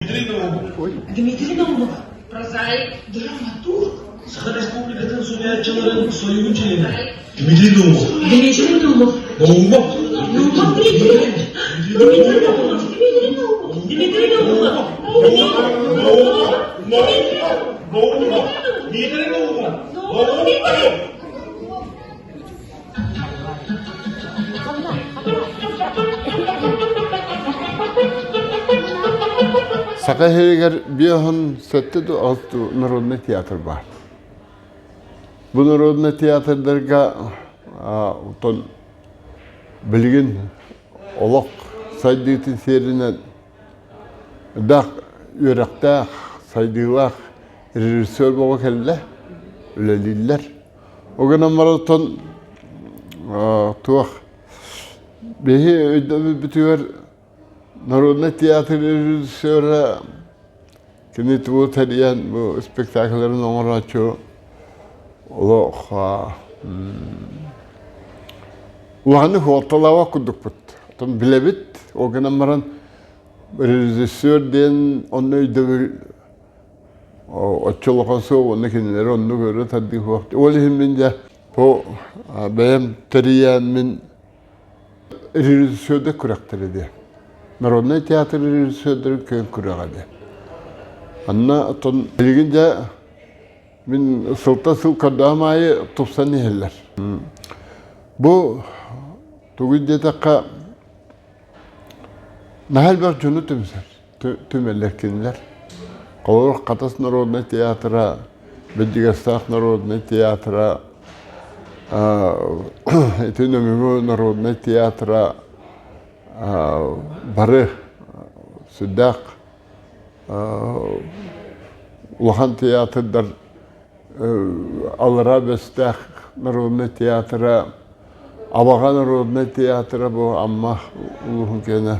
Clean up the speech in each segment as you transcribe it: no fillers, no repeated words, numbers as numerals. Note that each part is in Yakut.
Дмитрий Наумов, прозаик, драматург, Саха Республикатын суруйааччыларын Союһун чилиэнэ Дмитрий Наумов. Дмитрий Наумов. Наумов. Наумов Дмитрий. Дмитрий Наумов. Дмитрий Наумов. Дмитрий Наумов. Наумов. Наумов. Дмитрий Наумов. Наумов. Саха сиригэр биэһин сэттэ алту народный театр баар. Бу народный театрдарга отон билигин олох сайдыытын сиэринэн элбэх үөрэхтээх, сайдыылаах режиссер буола кэллэ, үлэлииллэр. Ол гынан баран оттон туох биһи өйдөбүлбүтүгэр народнай театр режиссера кини тугу тэрийэн бу спектакльларын оҥорооччу олох улаханнык суолталаабат курдукпут. Оттон билэбит, ол гынан баран режиссер диэн онно өйдөбүл Оччолохон суох уонна кинилэри оннук өрө тардыы суох. Ол иһин мин дьэ бу бэйэм тэрийээммин режиссердар күрэхтэрэ диэн. Народнай театр режиссердарын күөн күрэҕэ диэн. Анна оттон билигин дьэ мин сылтан сыл көрдөҕүм аайы тупсан иһэллэр. Бу тугуй диэтэххэ наһаа элбэх дьону түмсэр. түмэллэр кинилэр. Холобур, Хатас народнай театра, Бэрдьигэстээх народнай театра, ити Нөмүгү народнай театра бары сүрдээх улахан театрдар Аллараа Бэстээх народнай театра, Абаҕа народнай театра бу Амма улууһун киэнэ,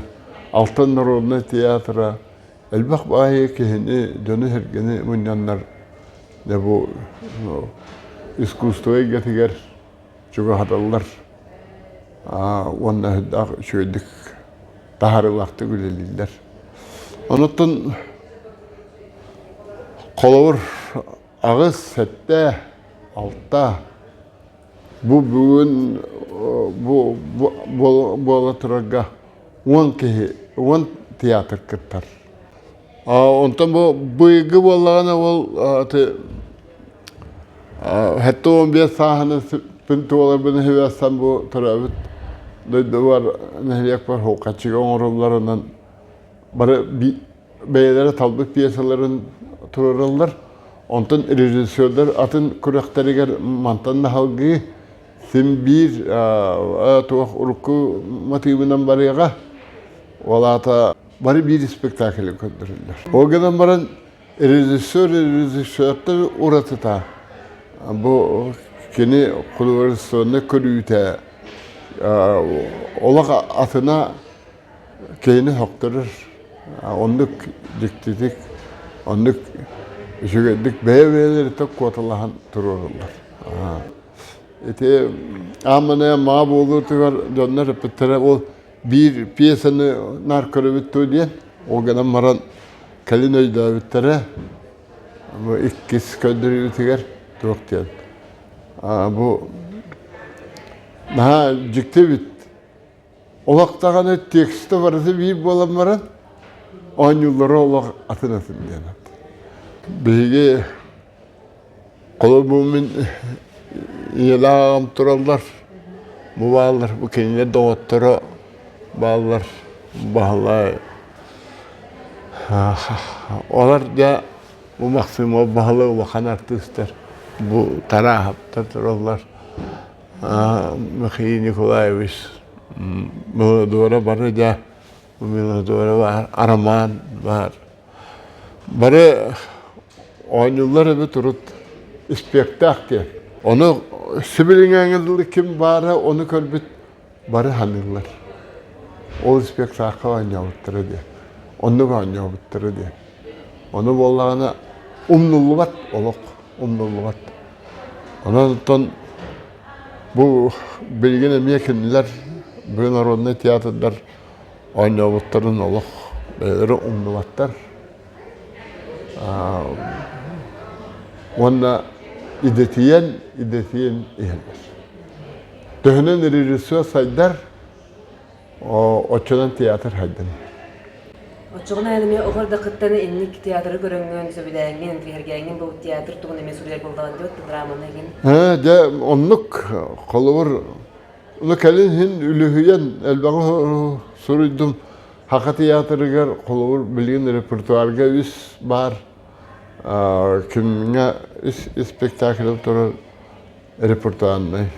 Алтан народнай театра элбэх баайы киһини, дьону-сэргэни мунньаннар дьэ бу искусство эйгэтигэр чугаһаталлар уонна сүрдээх үчүгэйдик таһаарыылаахтык үлэлииллэр. Онуттан холобур аҕыс, сэттэ, алта бу бүгүн бу буола турарга 10 киһи, 10 театр кыттар. Онтон бу быйылгы буоллаҕына ол 75 сааһынан күн туоларбын үһүбэстэн бу төрөөбүт дойдубар нэһилиэкпэр холкаччыга оҥороллорунан бары бэйэлэрэ талбыт пьесаларын туруораллар. Онтон режиссердар атын күрэхтэригэр мантан да салгыы син биир туох урукку матыыбынан барыаҕа. Ол аата бары биир спектаклы көрдөрөллөр. Ол гынан баран режиссер режиссертан уратыта бу кини художественнай көрүүтэ олох атына киһини сөхтөрөр оннук дьиктитик оннук үчүгэйдик бэйэ-бэйэлэриттэн куоталаһан туруораллар. Ити аан маа буолуутугар дьоннор эппиттэрэ ол биир пьесаны наар көрөбүт дуо диэн ол гынан баран кэлин өйдөөбүттэрэ бу иккис көрдөрүүтүгэр туох диэн бу наһаа дьикти эбит олох даҕаны текстэ барыта биир буолан баран оонньууллара олох атын атын диэн биһиги Холобур, мин ийэлээх аҕам тураллар, бу бааллар, бу кинилэр доҕотторо бааллар, Баһылай. Олор дьэ бу Максимов Баһылай улахан артыыстар, бу Тарааһаптар тураллар, Михаил Николаевич, Мелодора бары дьэ, Мелодора баар, Арамаан баар. Бары оонньууллар эбит урут испиэктээх диэн. Ону сибилиҥээҥҥэ дылы ким баара ону көрбүт бары саныыллар. Ол испиэктаахха оонньообуттара диэн. Оннук оонньообуттара диэн. Ону буоллаҕына умнуллубат олох умнуллубат. Онон оттон бу билигин эмиэ кинилэр бу народнай театрдар оонньообуттарын олох бэйэлэрэ умнубаттар. Уонна идэтийэн, идэтийэн иһэллэр. Төһөнөн режиссер сайдар, оччонон театр хайдан иһэр. Оччоҕуна эн эмиэ оҕо эрдэххиттэн инник театры көрөҥҥүн, сөбүлээҥҥин, интириэһиргээҥҥин бу театр тугун эмиэ суруйар буоллаҕын дии, драманы игин. Дьэ, оннук холобур, ну кэлин иһин үлүһүйэн элбэҕи суруйдум. Саха театрыгар холобур билигин репертуарга үс баар күҥҥэ үс спектакль турар репертуарнай.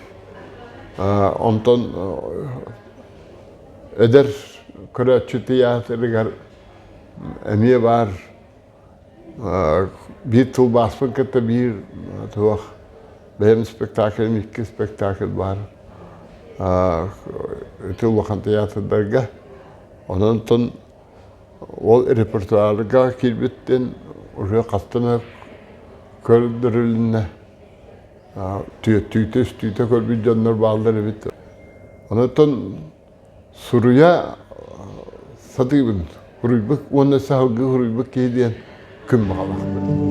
Онтон эдэр көрөөччү театрыгар эмиэ баар биир тылбааспын кытта биир туох бэйэм спектаклым икки спектакль баар ити улахан театрдарга онон ол репертуарга киирбиттэн уже хастан көрдөрүлүннэ түөттүүтэ үстүүтэ көрбүт дьоннор бааллар эбит онон суруйа сатыыбын Суруйбут уонна саһылгыы суруйбут киһи диэн күн баҕалаахпын.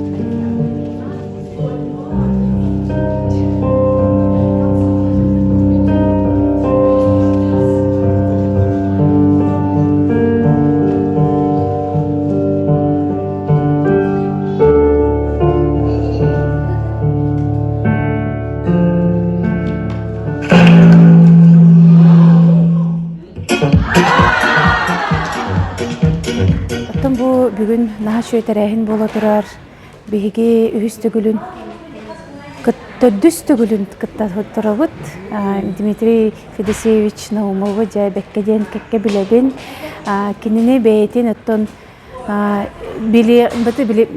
Оттон бу бүгүн наһаа үчүгэй тэрээһин буола турар. Биһиги үһүс төгүлүн төрдүс төгүлүн кытта турабыт. Дмитрий Федосеевич Наумовы дьэ бэккэ диэн кэккэ билэбин. Кинини бэйэтин оттон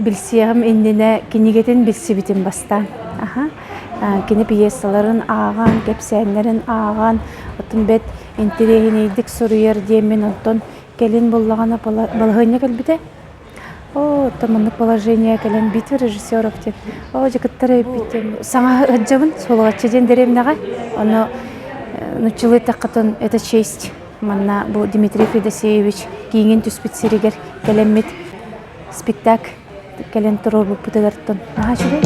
билсиэҕим иннинэ кинигэтин билсибитим бастаан. Кини пьесаларын ааҕан, кэпсээннэрин ааҕан, оттон бэт интэриэһинэйдик суруйар диэммин онтон кэлин буллаҕына балаһыанньа кэлбитэ. Оо, оттон маннык положение кэлэн битва режиссеров диэн. Оо, дьэ кыттар эбиппит диэн. Саҥа сылдьабын, Суолугаччы диэн дэриэбинэҕэ. Ону нуччалыы эттэххэ это честь. Манна бу Дмитрий Федосеевич кииҥин түспүт сиригэр кэлэммит спектакль кэлэн туруорбуппутугар наһаа үчүгэй.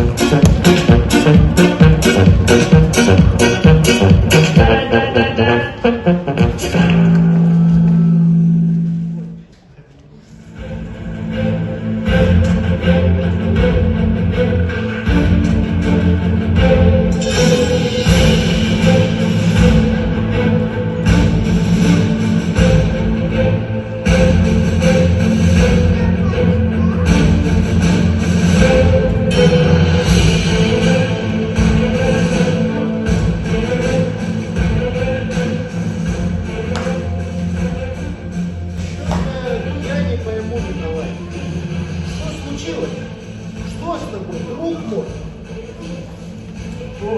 Я не пойму, Николай, что случилось? Что с тобой, друг мой? Что?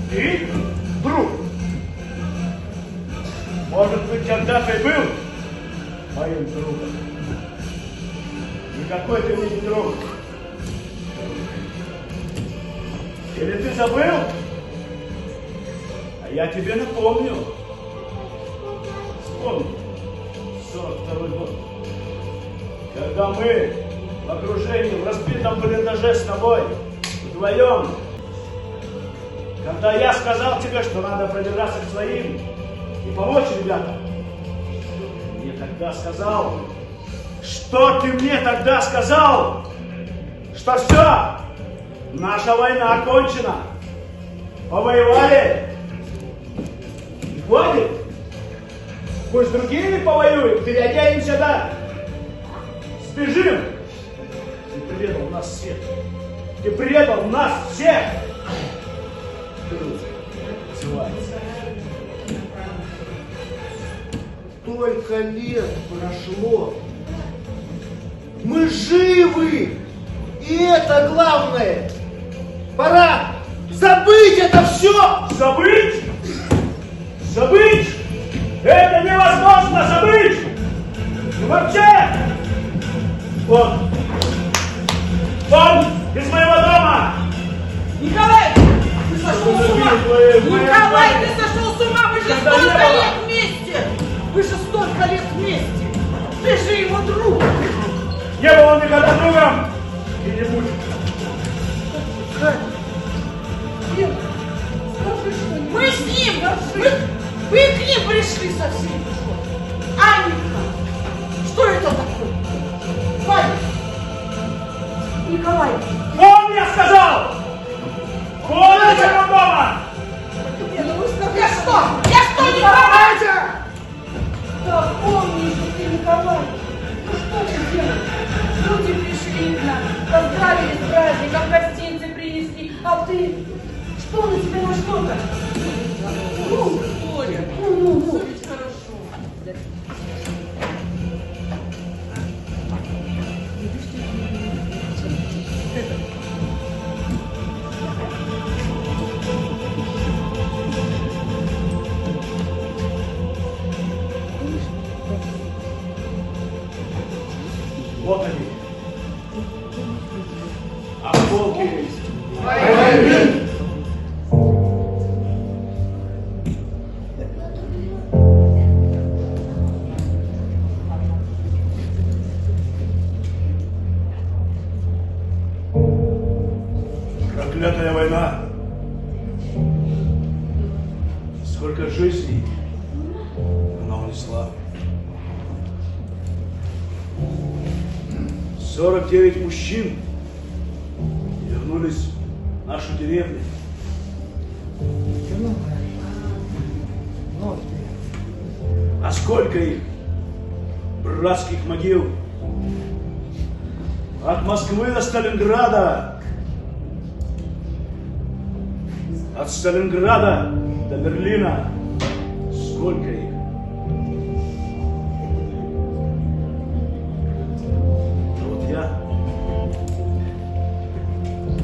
Ты, друг? Может быть, когда-то и был моим другом. Никакой ты мне не друг. Или ты забыл? А я тебе напомню. Вспомни, 42 год. Когда мы в окружении, в разбитом блиндаже с тобой, вдвоем, когда я сказал тебе, что надо пробираться к своим и помочь ребятам, ты мне тогда сказал, что ты мне тогда сказал? Что все, наша война окончена. Повоевали? И хватит. Пусть с другими повоюем, переоденемся, да. Сбежим. Ты предал нас всех. Ты предал нас всех. Друг, называется. Столько лет прошло. Мы живы! И это главное! Пора забыть это все! Забыть? Забыть? Это невозможно забыть! И вообще! Вот! Вон из моего дома! Николай, ты сошел с ума! Николай, ты сошел с ума! Вы же столько лет вместе! Вы же столько лет вместе! Ты же его друг! Не был он никогда другом и не будет. Мы с ним, мы, мы к ним пришли со всей душой. Анненька, что это такое? Ваня, Николай. Он мне сказал! Вон из этого дома! Я что? Я что, Николай? Да помни же ты, Николай. Ну что ты делаешь? Люди пришли к нам, поздравили с праздником, гостинцы принесли. А ты? Что на тебя нашло-то? Ну, Оля, ну, ну, ну. Все ведь хорошо. Вот они. Осколки. Войны! Проклятая война! Сколько жизней она унесла. 49 мужчин вернулись в нашу деревню. А сколько их, братских могил, от Москвы до Сталинграда, от Сталинграда до Берлина, сколько их? А вот я,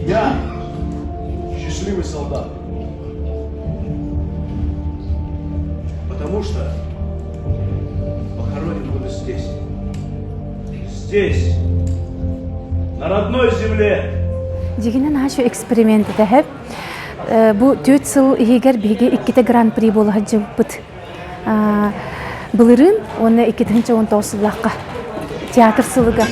я счастливый солдат. Потому что похоронен буду здесь. Здесь, на родной земле. Дьиҥинэн аһа эксперимент этэ Бу түөрт сыл иһигэр биһиги иккитэ гран-при буола сылдьыбыппыт. Былырыын уонна 2019 сыллаахха театр сылыгар.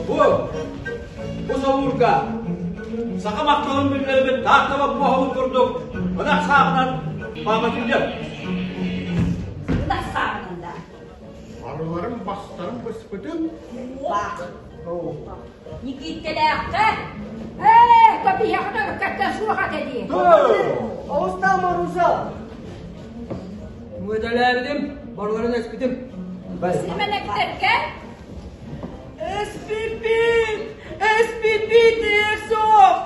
Бу, бу солуурга саха махталын биллэрбит тааттаба буоһабын курдук ынах сааҕынан пааматынньык. Ынах сааҕынан да. Арыларын бастарын быспытым. Никииттэлээххэ ээ кэбиһэҕин өрүккэттэн суох этэ дии. Оҕустаах Моруса! Мүөтэлээбитим, барыларын эспитим. Симэнэктэргэ Эспипит! Эспипит суох!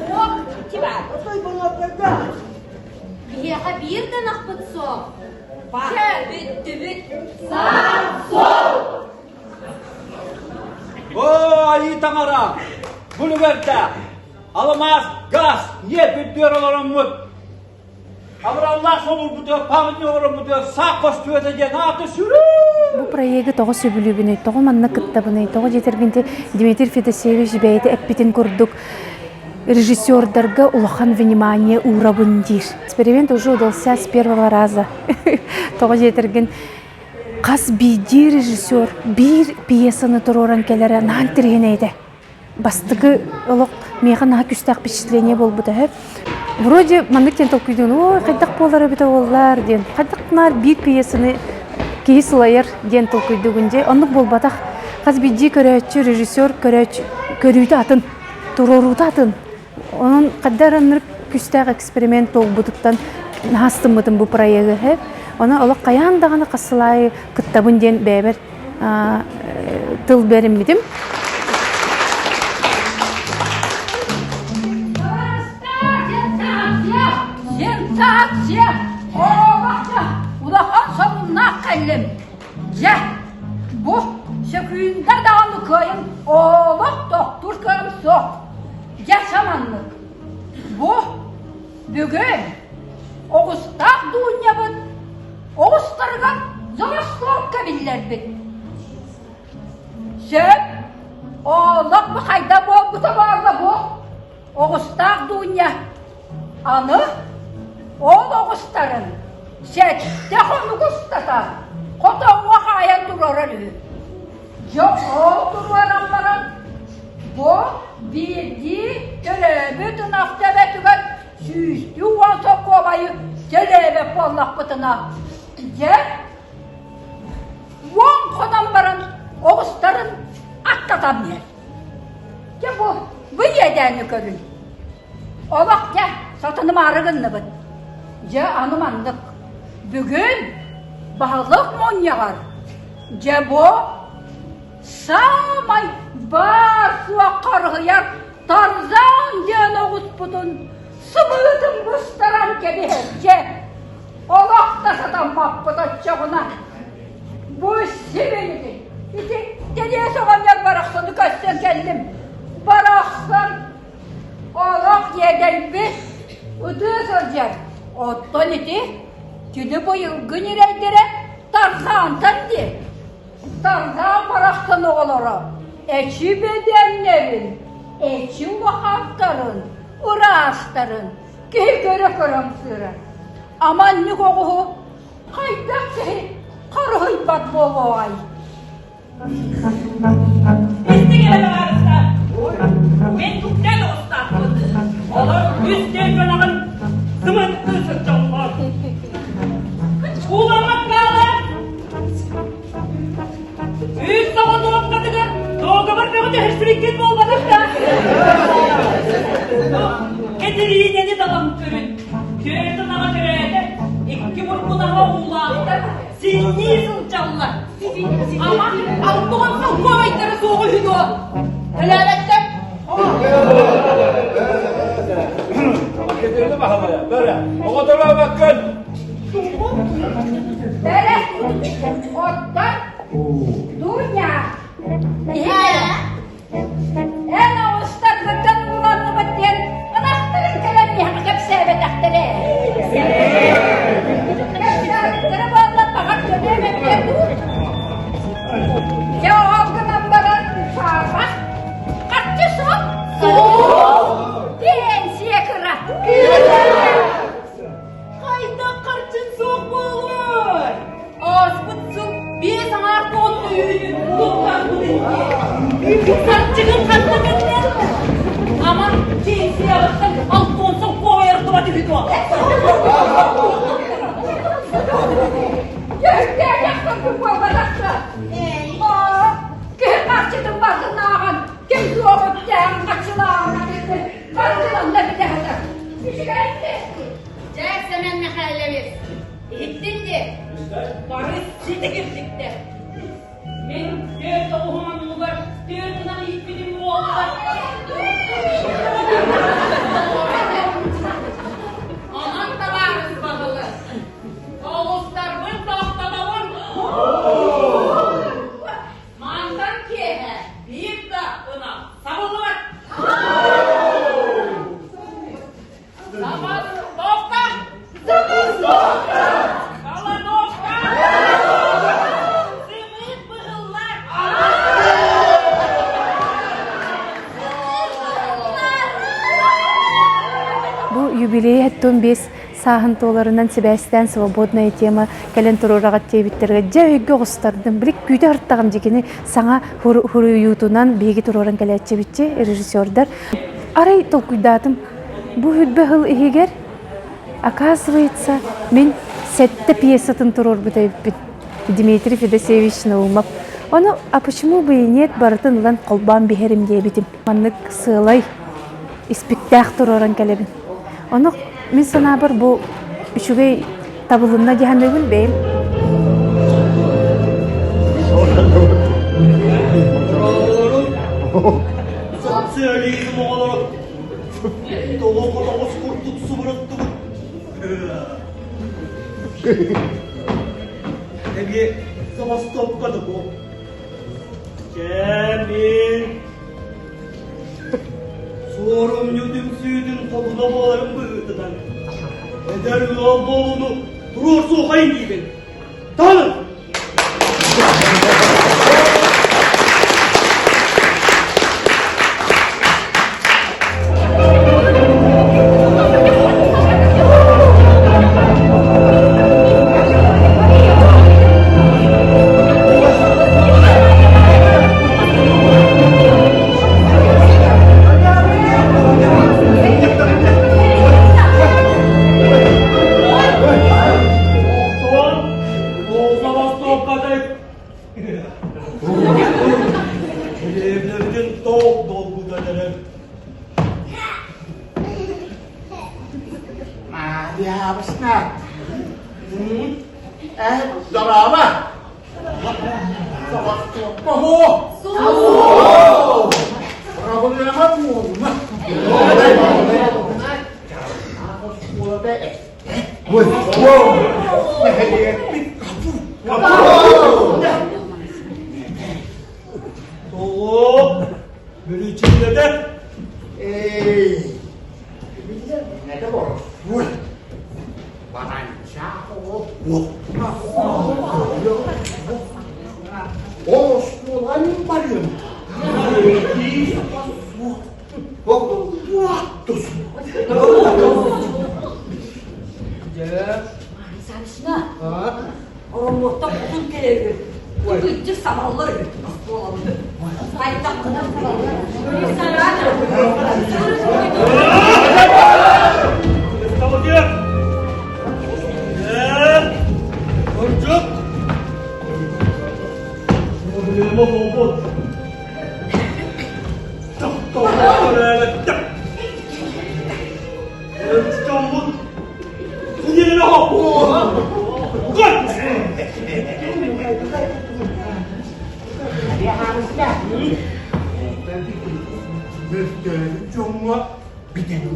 Суох, тиба. Отой болуоттарга. Биһиэхэ биир да ынахпыт суох. Чэ, бүттүбүт. Саат-суол! Оо, айыы таҥара! Бу үлүгэрдээх, алмаас, газ, ньиэп үрдүгэр олороммут, абыраллаах солуурбутугар, памятник оҥороммутугар саах көстүбэтэ диэн ааты сүрүн! Бу проегы тоҕо сөбүлүүбүнүй, тоҕо манна кыттабыный, тоҕо диэтэргин Дмитрий Федосеевич бэйэтэ эппитин курдук режиссердарга улахан внимание уурабын диир. Эксперимент уже удался с первого раза. Тоҕо диэтэргин хас биирдии режиссер биир пьесаны туруоран кэлэрэ наһаа интэриэһинэй этэ. Бастакы олох миэхэ наһаа күүстээх впечатление буолбута үһү. Вроде маннык диэн толкуйдуун, ой, хайдах буолар эбитэ буоллар диэн. Хайдах наар биир пьесаны киһи сылайар диэн толкуйдугун дии. Оннук буолбатах. Хас биирдии көрөөччү, режиссер көрөөччү көрүүтэ атын. Туруоруута атын. Онон хадда ыраннырык күстээх эксперимент туолбутуттан наһастыммытым бу проегы иһэ. Онон олох хайаан даҕаны хас сыл аайы кыттабын диэн бэйэбэр тыл бэриммитим. Сенсация! Ообахта улахан сонуннаах кэллим. Дьэ, бу сөкүүндэ даҕаны кыайан олох тохтуур кыаҕым суох. Дьэ, саманнык. Бу бүгүн оҕустаах Дуунньабыт оҕустарыгар забастовка биллэрбит. Сөп, олох бу хайда буолбута буолла бу? Оҕустаах Дуунньа аны ол оҕустарын сэттэ хонук устата хотоҥҥо хаайан туруорар үһү. Дьэ ол туруоран баран бу биирдии төрөөбүт ынах төбөтүгэр сүүстүү уон сокуобайы төлөөбөт буоллахпытына, дьэ уон хонон баран оҕустарын аттатан иһэр. Дьэ бу, бу иэдээни көрүн. Олох дьэ сатанымаары гынныбыт. Дьэ аны маннык. Бүгүн баһылык мунньаҕар дьэ бу саамай баар суох харыһыйар Тарзан диэн оҕуспутун сымыытын быстаран кэбиһэрчэ олох да сатаммаппыт оччоҕуна бу сибилигин ити Тэлиэс оҕонньор барахсаны көстөн кэллим барахсан олох иэдэйбит ытыы сылдьар оттон ити кини быйылгы ньирэйдэрэ Тарзантан дии Тарзан барахсан оҕолоро эчи бэдэннэрин эчи улахаттарын ыраастарын киһи көрө-көрө ымсыырар аманньык оҕуһу хайдах киһи харыһыйбат буолуоҕай Истиҥ эрэ табаарыстар! Мин туктан оҕустаахпын. Олор үс тыын сымыттыы сылдьаллар. Ууламмат хаала. Үс соҕотуопкатыгар доогобор бөҕө түһэрсибиккин буолбатах да. Кэтириинэни талан көрүн. Түөрт ынаҕа төрөөтө, икки мургунаҕа уулаахтар синнии сылдьаллар. Ама алтыгын солкуобайдара суоҕу үһү дуо? Төлөөбөттөр. Кэтириинэ баһылайа, бөрө, оҕо төрөөбөккүн. Бөрө, оттон Дуня, Эн оҕустаргыттан ууланныбыт диэн ынахтарын кэлэн миэхэ кэпсээбэтэхтэрэ. Кэпсээбиттэрэ буолла баҕар төлүөм эбитэ дуу. Дьэ ол гынан баран саарбах харчы суох. Суох. Пенсия кыра. Хайдах харчын суох буолуой? Ааспыт сыл биэс аҥаар тонна үүнү туттарбыт ини. Харчыгын ханна гыннын? Ама пенсияҕыттан Алтонсон куойардыбат үһү дуо? Дьүһүннээх курдук буолбатахха. Киһи харчытын барытын ааҕан, ким туох үптээҕин харчылааҕын барытын онно билэ сытар. Үчүгэйдик. Дьэ, Сэмэн Михайлович, иһиттин дии. Бары ситигирдиктэр. Мин түөрт оҕуһум оннугар түөрт ынан ииппитим буоллар. Онон табаарыс баһылык, оҕустарбын тохтотобун. Мантан киэһэ биир да ынах сабыллыбат. Забастовка! Забастовка! Голодовка! Сымыыт быһыллар! Бу юбилей 75 сааһын туоларынан сибээстээн свободная тема кэлэн туруораҕыт диэбиттэргэ дьэ өйгө оҕустардым. Билик күүтэ ыртаҕым дьикини саҥа хуруйуутунан биһиги туруоран кэлээччибитчи режиссердар. Арай толкуйдаатым. Бу хүрбэ сыл иһигэр оказывается мин сэттэ пьесатын туруорбут эбиппин. Дмитрий Федосеевич Наумов. Ону а почему бы и нет барытын ылан холбоон биһэрим диэбитим. Маннык сыалай. испиктээх туруоран кэлэбин. Ону мин санаабар бу үчүгэй табылынна дии саныыбын бэйэм. Социализм оҕолоро тоҕо тоҕус курдук субуруттубут. Эмиэ забастовкада бу. Чэ, мин Суорумньу түмсүүтүн хотуна буоларын быһыытынан эдэр ыал буолууну туруорсуохайын диибин. Таһын! Мариябысна, Здорово! Кого? Проблема буолума. Тоҕо? Бүрүчүннэтэ? Эй, билэр боростуой. Баранчаах оҕо Ол оскуоланы барыам. Дьэ. Сарышна. Оромуоттан хотун кэлэр үһү. Кырдьык сабаллар үһү оскуолабыт. Хайдаххына сабаллар. Кырдьык! Проблема буолбут. Мөлтөөбүт дьоҥҥо бүтэҥи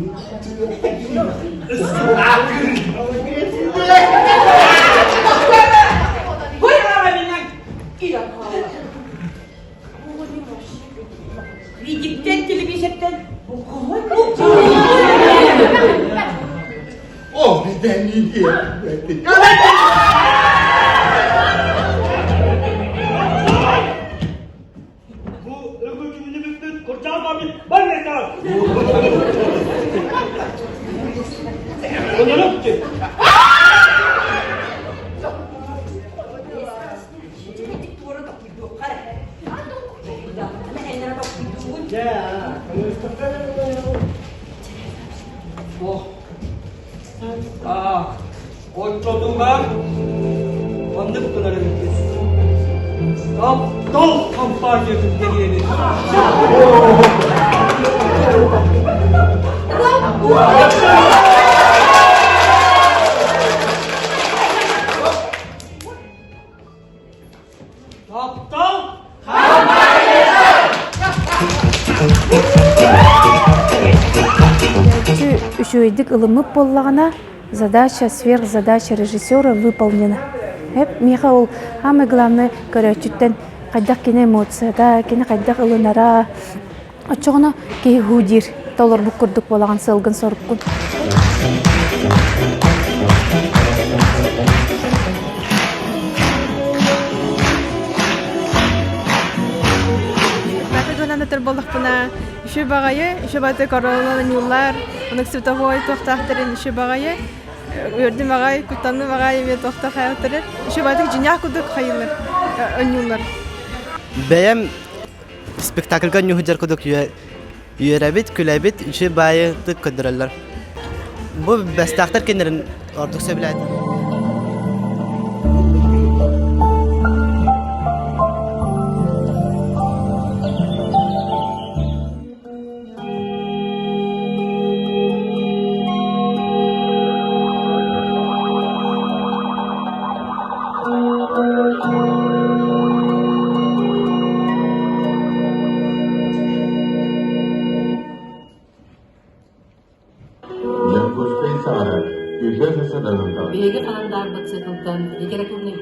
Видиктен телевизортан О, бүтэҥи Бу өгүлүнү бүппүт курчаал баммыт бар мертаал. Ононук Оччотугар маннык гынар эбиппит. Таптал компаниятын тэрийэбит. Таптал Үчүгэйдик ылыммыт буоллаҕына, задача, сверхзадача режиссера выполнена. Эп миэхэ ол самое главное көрөөччүттэн хайдах кини эмоцията, кини хайдах ылынара, Оччоҕуна киһи һуу диир, толорбут курдук буолаҕын сыалгын соруккун. Спектакль буоллахпына, үчү баҕайы, үчү баты корона ньууллар, онук световой туохтаахтарын үчү баҕайы, үөрдүм аҕай, куттанным аҕай эмиэ туохтаах хайаахтарын, үчү баҕайытык дьиҥнээх курдук хайыылар, онньууллар. Бэйэм Спектакльга ньуһудьар курдук үөрэбит, күлэбит, үчүгэй баайытык көрдөрөллөр. Бу бэстээхтэр кинилэрин ордук сөбүлээтим. Биһиги халандаарбыт циклтан литературный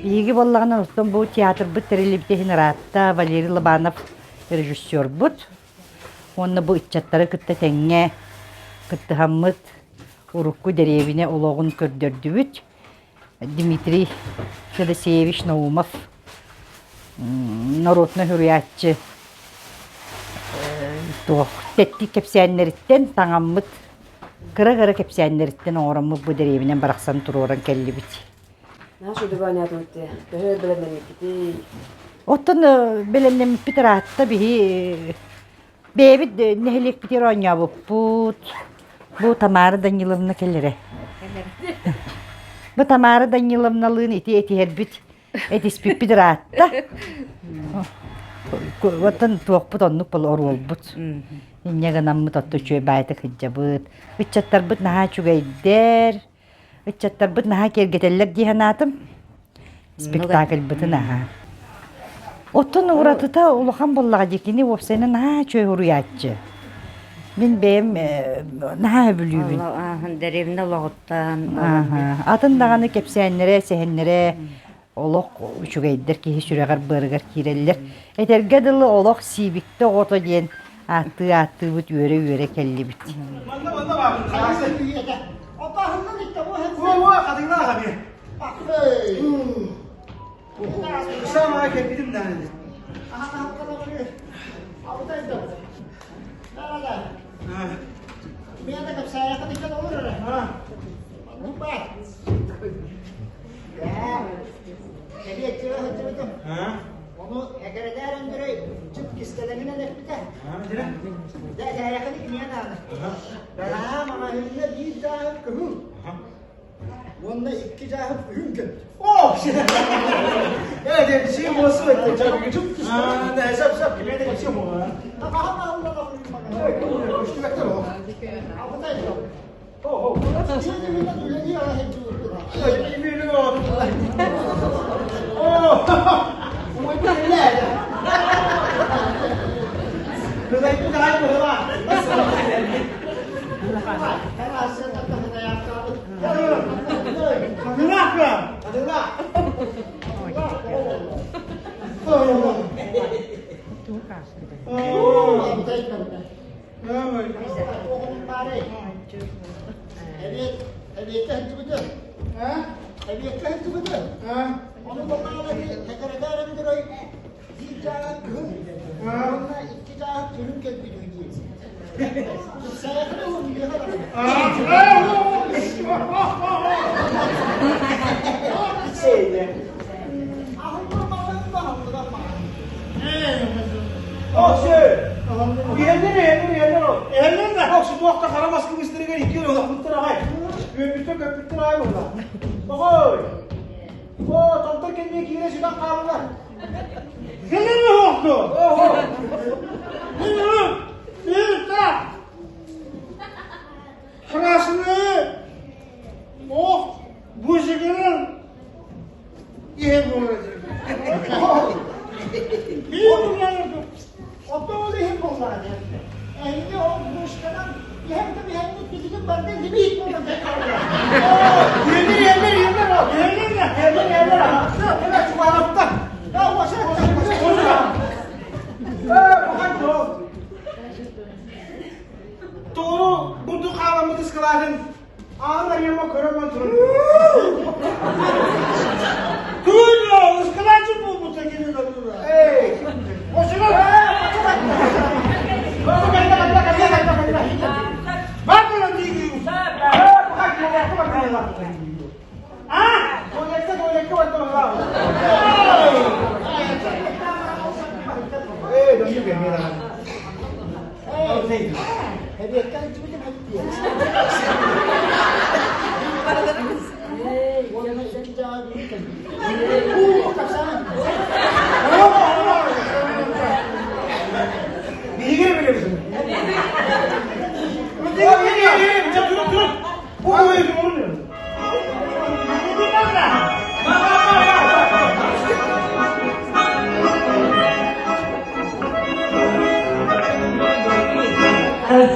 Биһиги буоллаҕына оттон бу театрбыт тэриллибитэ иһин ыраатта Валерий Лобанов режиссербут уонна бу ыччаттары кытта тэҥҥэ кыттыһаммыт урукку дэриэбинэ олоҕун көрдөрдүбүт. Дмитрий Федосеевич Наумов норуотунай суруйааччы туох тэттик кэпсээннэриттэн таҥаммыт кыра-кыра кэпсээннэриттэн оҥороммут бу дэриэбинэн барахсан туруоран кэллибит. Наша дубанятыты төһө бэлэмнэммиккитий? Оттон бэлэмнэммиппит ыраатта биһи Бэйэбит нэһилиэкпитигэр оонньообуппут. Бу Тамара Даниловна кэлэрэ. Бу Тамара Даниловналыын ити этиһэрбит, этиспиппит ыраатта. Оттон туохпут оннук бол оруолбут. Инньэ гынаммыт отто үчүгэй баайытык сылдьабыт. Ыччаттарбыт наһаа үчүгэйдэр. Ыччаттарбыт наһаа киэргэтэллэр дии санаатым. Спектакльбытын аһаа. Оттон уратыта улахан буоллаҕа дии кини уопсайынан наһаа үчүгэй уруйааччы. Мин бэйэм наһаа сөбүлүүбүн. Дэриэбинэ олоҕуттан. Атын даҕаны кэпсээннэрэ, сэһэннэрэ олох үчүгэйдэр киһи сүрэҕэр-быарыгар киирэллэр. Этэргэ дылы олох сиибиктэ оҕото диэн ааттыы ааттыыбыт үөрэ-үөрэ кэллибит. Ону экэрэтээр Өндөрөй чып кистэлэҥинэн эппитэ. Дьэ, эһээхини кинигэ даҕаны. Бэҕэһээ маҕаһыыҥҥа биир дьааһык кыһыл уонна икки дьааһык үрүҥ көппүт. О, Э, дэ, буолсу чып кистэлэҥ. Сөп, сөп, кимиэхэ кэпсиэ буолла. Таҕаһа Абытай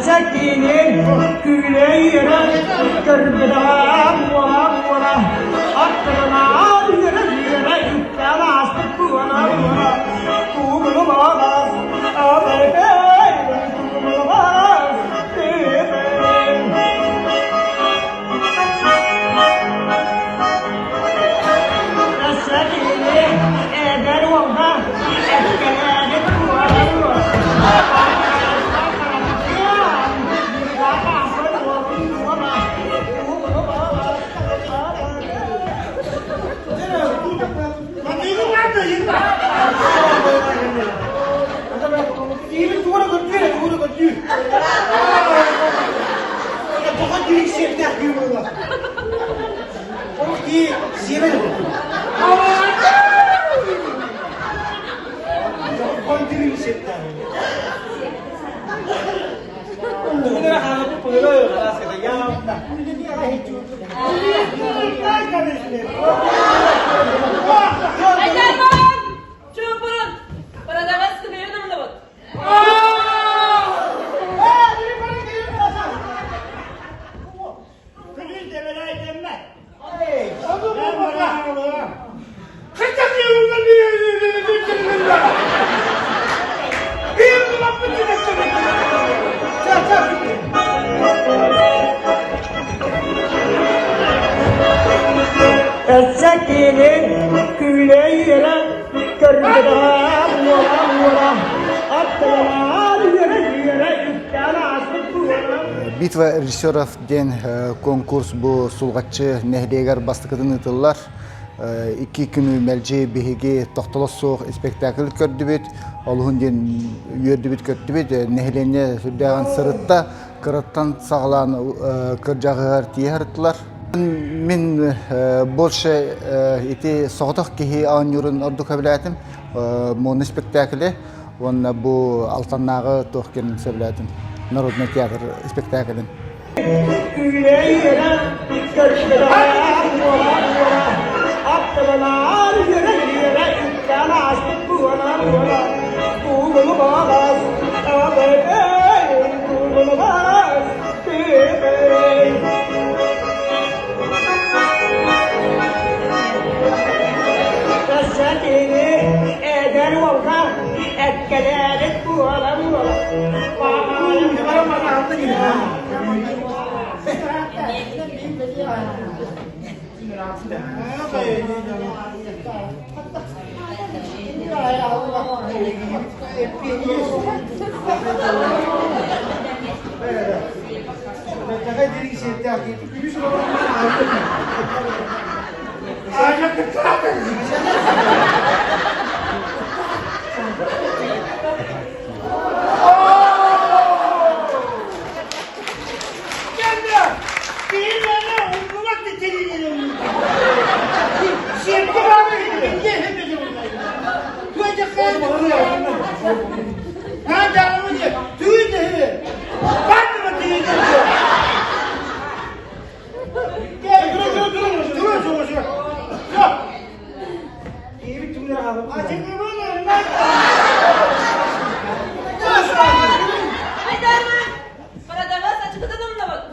Сэтиинин күүлэйирэ көрбүтэ буола-буола аттарынан үөрэ-үөрэ үктэл ааспыт буола-буола тугулубаас абарбай тугулубаас Сэтиинин эдэр уолга эккэлээбит буола-буола Айдарман! Чуумпурун! Продавец күлүһүн умнубут. Өссө күүлэйирэ көрбүтэ буола-буола аттылаан үөрэ-үөрэ үктээн ааспыт буола Битва режиссеров диэн конкурс бу Сулҕаччы нэһилиэгэр бастакытын ыытыллар. Икки күнү мэлдьи биһиги тохтоло суох спектакль көрдүбүт. Олуһун диэн үөрдүбүт көттүбүт. Нэһилиэнньэ сүрдээҕин сырытта. Кыраттан саҕалаан кырдьаҕыгар тиийэ сырыттылар. Мин больше ити соҕотох киһи оонньуурун ордук сөбүлээтим. Моно спектакле уонна бу Алтаннааҕы туох диэн сөбүлээтим. Народный театр спектаклин. Эдэр уолга эккэлээбит буолан Айдарман! Продавец ачыкытын умнубут.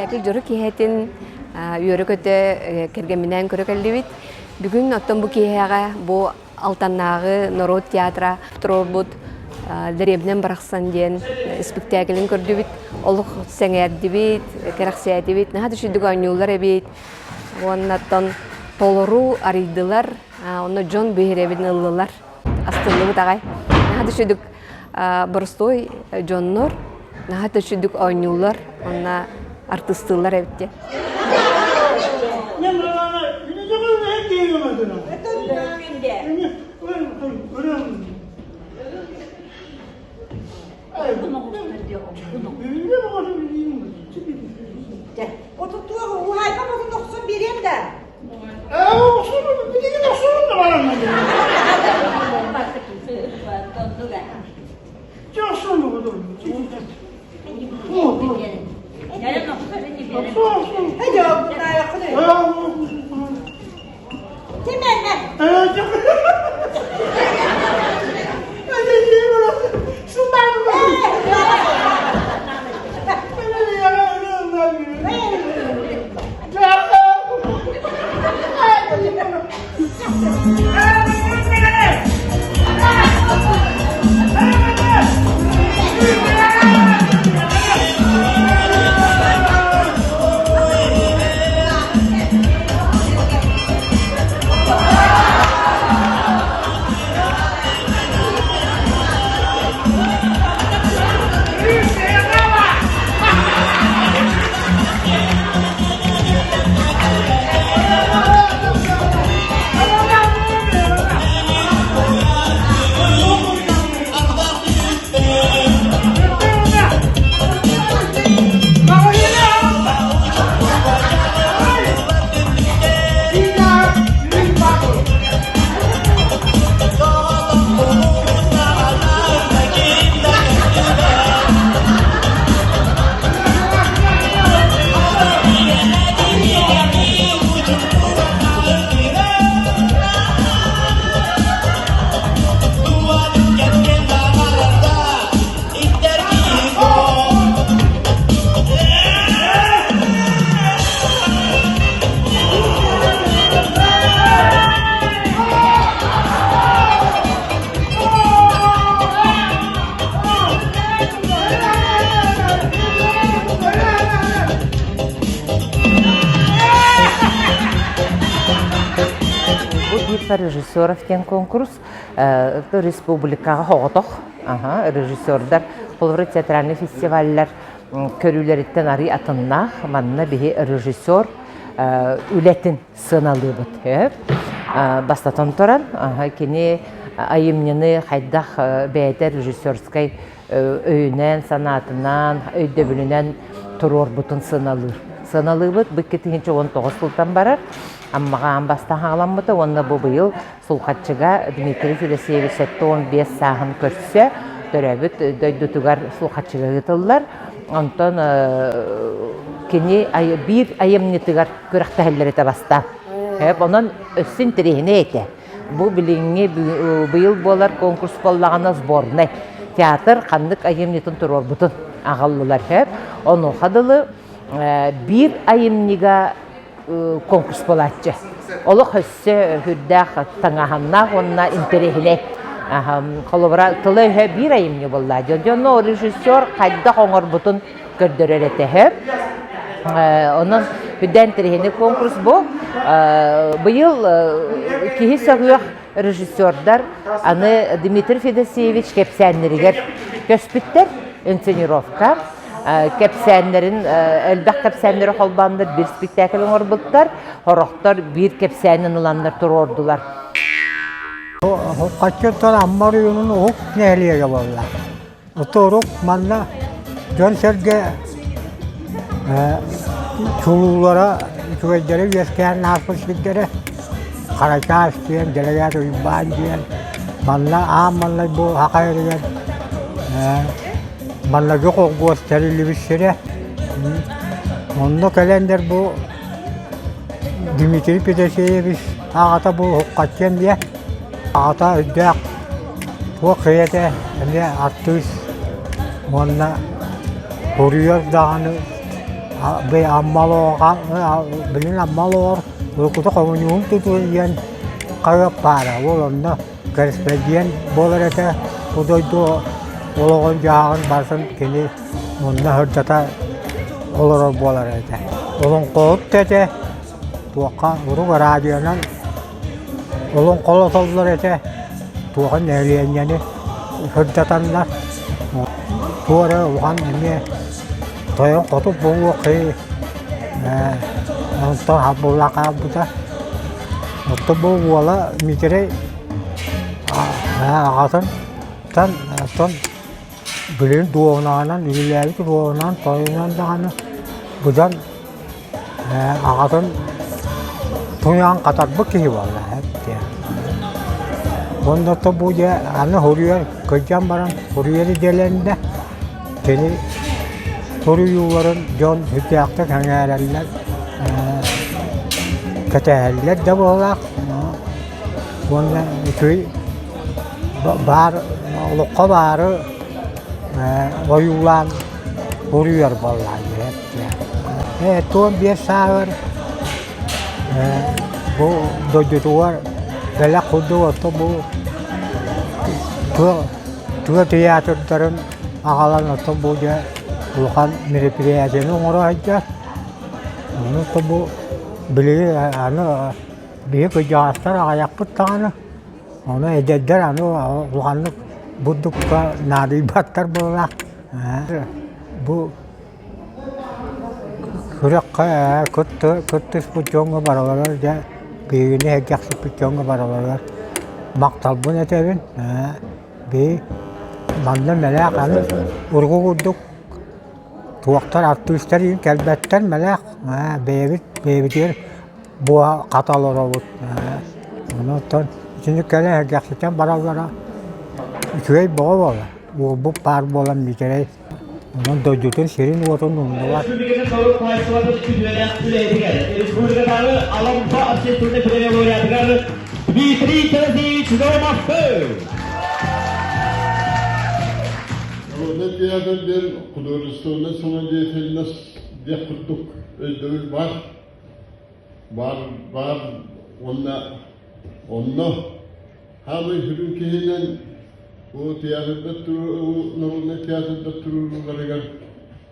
Спектакль дьоро киэһэтин үөрэ-көтө кэргэмминээн көрө кэллибит. Бүгүн оттон бу киэһэҕэ бу Алтаннааҕы норуот театра туруорбут Дэриэбинэм барахсан диэн испиктээкилин көрдүбүт. Олох сэҥээрдибит, кэрэхсээтибит. Наһаа да үчүгдүк оонньууллар эбит. Уонна оттон толору арыйдылар. Онно дьон биһирэбин ыллылар. Астынныбыт аҕай. Наһаа да үчүгдүк боростуой дьоннор наһаа да үчүгдүк оонньууллар. Онно артыыстыыллар эбит диэн. Бу битва режиссеров диэн конкурс республикаҕа соҕотох режиссердар холобура театральный фестиваллар көрүүлэриттэн арый атыннаах манна биһи режиссер үлэтин сыаналыыбыт бастатан туран кини айымньыны хайдах бэйэтэ режиссерскай өйүнэн санаатынан өйдөбүлүнэн туруорбутун сыаналыыр сыаналыыбыт бу 2019 сылтан барар. Аммаҕа аан бастаан хаҕаламмыта уонна бу быйыл Сулхаччыга Дмитрий Федосеевич 75 сааһын көрсө төрөөбүт дойдутугар Сулхаччыга ыытыллар. Онтон кини биир айымньытыгар күрэхтэһэллэр этэ бастаан. Онон өссө интэриэһинэй этэ. Бу билиҥҥи быйыл буолар конкурс буоллаҕына сборнай театр ханнык айымньытын туруорбутун аҕаллылар. Онуоха дылы биир айымньыга конкурс буолааччы. Олох өссө сүрдээх таҥаһаннаах уонна интэриэһинэй. Холобура, тыла-өһө биир айымньы буолла. Дьонно режиссер хайдах оҥорбутун көрдөрөр этэ. Онон үрдээн интэриэһинэй конкурс бу. Быйыл киһи сөҕүөх режиссердар аны Дмитрий Федосеевич кэпсээннэригэр көспүттэр инсценировка кэпсээннэрин элбэх кэпсээннэри холбооннор биир спектакль оҥорбуттар сорохтор биир кэпсээнин ыланнар туруордулар Хаччыттан Амма оройуонун уһук нэһилиэгэ буолла. Оторук манна дьон-сэргэ чулуулара үчүгэйдэрэ үөскээн ааспыт сирдэрэ Харачаас диэн, Дэлэгээт Уйбаан диэн манна аан маҥнай бу Саха сиригэр маннагы холкуос тэриллибит сирэ. Онно кэлэннэр бу Дмитрий Петасеевич аҕата бу Уһуккаччы эмиэ Аҕата өйдөөх, туох ийэтэ эмиэ артыыс уонна суруйар даҕаны билин Амма олоҕор уруккута хомуньуһум тутуу диэн хаһыат баара. Ол онно кэрэспэдьиэн буолар этэ. Бу дойду олоҕун-дьаһаҕын барытын кини онно сырдата олорор буолар этэ. Олоҥхоһут да этэ, туохха урук араадьыйанан Олоҥхолотоллор этэ, туоха нэһилиэнньэни сырдатаннар, туох эрэ улахан эмиэ тойон хоту буолуох киһи онтон хабылла хаалбыта. Оттон бу уола Миитэрэй аҕатын оттон билигин дуоһунаһынан үлэлээбит дуоһунаһынан тойонунан даҕаны быдан Аҕатын туйаҕын хатарбыт киһи буолла Уонна бу дьэ аны суруйар кырдьан баран суруйар идэлэннэ. Кини суруйууларын дьон сүрдээхтик сэҥээрэллэр, кэтэһэллэр да быһыылаах. Уонна үчүгэй баар олоххо баары ойуулаан суруйар буоллаҕа дии. 15 сааһыгар бу дойдутугар бэлэх курдук орто бу тыа тыйаатырдарын аҕалан оттон бу дьэ улахан мероприятиены оҥоро сылдьар. Ону бу билигин аны биһи кырдьаҕастар аҕыйахпыт даҕаны Ону эдэрдэр аны улаханнык бурдукка наадыйбаттар буоллаах. Бу күрэххэ кыттыспыт дьоҥҥо барыларыгар дьэ биһигини сэргэхсиппит дьоҥҥо барыларыгар махталбын этэбин. Биһи манна мэлээх аны урукку курдук туохтар артыыстар иһин кэлбэттэр мэлээх бэйэбит бэйэбитигэр буоһа хата олоробут. Онон итинник кэлэн сэргэхситэн бараллара үчүгэй бөҕө буолар. Уолбут баар буолан Миитэрэй онон дойдутун сирин-уотун умнубат. Республикатын норуот хаһаайыстыбатын үтүөлээх үлэһитигэр, республикатааҕы Алампа общественнай премия лауреатыгар Дмитрий Тимофеевич Домовты! Народнай театр диэн художественнай самодеятельность диэх курдук өйдөбүл баар. Баар, баар уонна онно хаамай сүрүн киһинэн бу театрда народнай театрда турууларыгар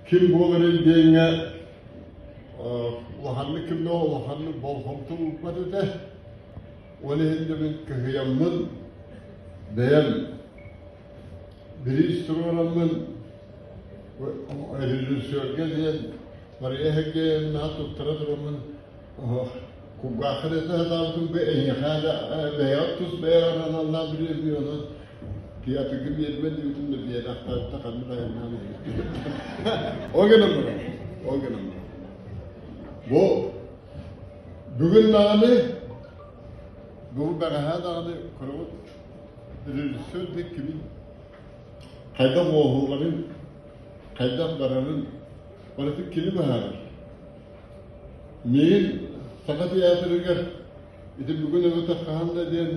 ким буоларый диэҥҥэ улаханнык ким да улаханнык болҕомто уурбат этэ. Ол иһин да мин кыһыйаммын бэйэм бириис туруораммын режиссерга диэн Мария Сергеевнаҕа туттара тураммын кулгааххын этэ сатаабытым бу эйиэхэ да бэйэҕит тус бэйэҕэр аналлаах бириэмийэ онон театрга биэрбэт диэбитим да биэрэхтээбитэ ханнык айаннаан Ол гынан баран, ол гынан баран. Бу Бүгүн даҕаны, бүгүн бэҕэһээ даҕаны көрөҕүт, режиссер да кимин хайдах оҥоһулларын, хайдах барарын барытын кини быһаарар. Миигин Саха театрыгар ити бүгүн эбэтэр хаһан да диэн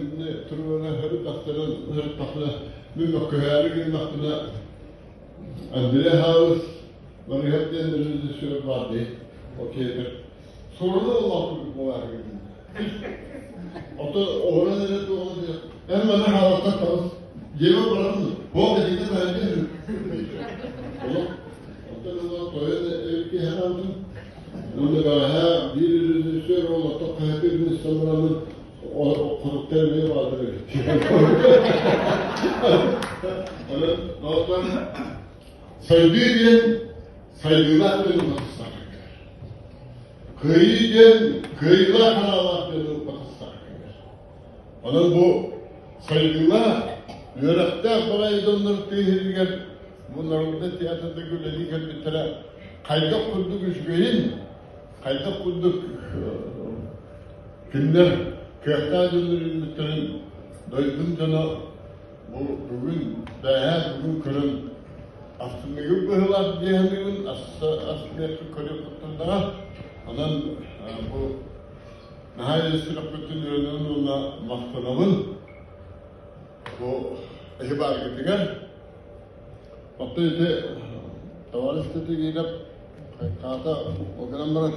туруоран сырыттахпына, мин мөккүһээри гыннахпына Андрей Хаус Барыһап диэн режиссер баар дии. Ол театр Суруну олох курдук буолаары гынна. Ото оҕуран эрэ туоҕа эн маны хаалаттан таҕыс. Дьиэбэр бараммын. Боо кэтиитэ таһырдьа Олох оттон ыла тойон эбикки хараабытым. Уонна бэҕэһээ биир режиссер ол оттон хаһыаты истэн бараммын хотуттар эмиэ бааллар эбит. Онон оттон сайдыы диэн сайдыылаах диэн батыстаах Кыайыы диэн кыайыылаах санаалаах дьону батыстаах кэлэр. Онон бу сайдыылаах, үөрэхтээх баҕайы дьоннор тыа сиригэр бу народнай театрга үлэлии кэлбиттэрэ хайдах курдук үчүгэйин, хайдах курдук кинилэр кыахтаах дьоннор үүммүттэрин дойдум дьоно Бу бүгүн, бэҕэһээ бүгүн көрөн астынныгым быһыылаах дии саныыбын, астыныахпын көрүөх куттаннаҕа. Онон бу наһаа ис сүрэхпиттэн үөрэнэбин уонна махтанабын. Бу эһи бааргытыгар. Оттон ити товарищ Тетигиилэп хаата ол гынан баран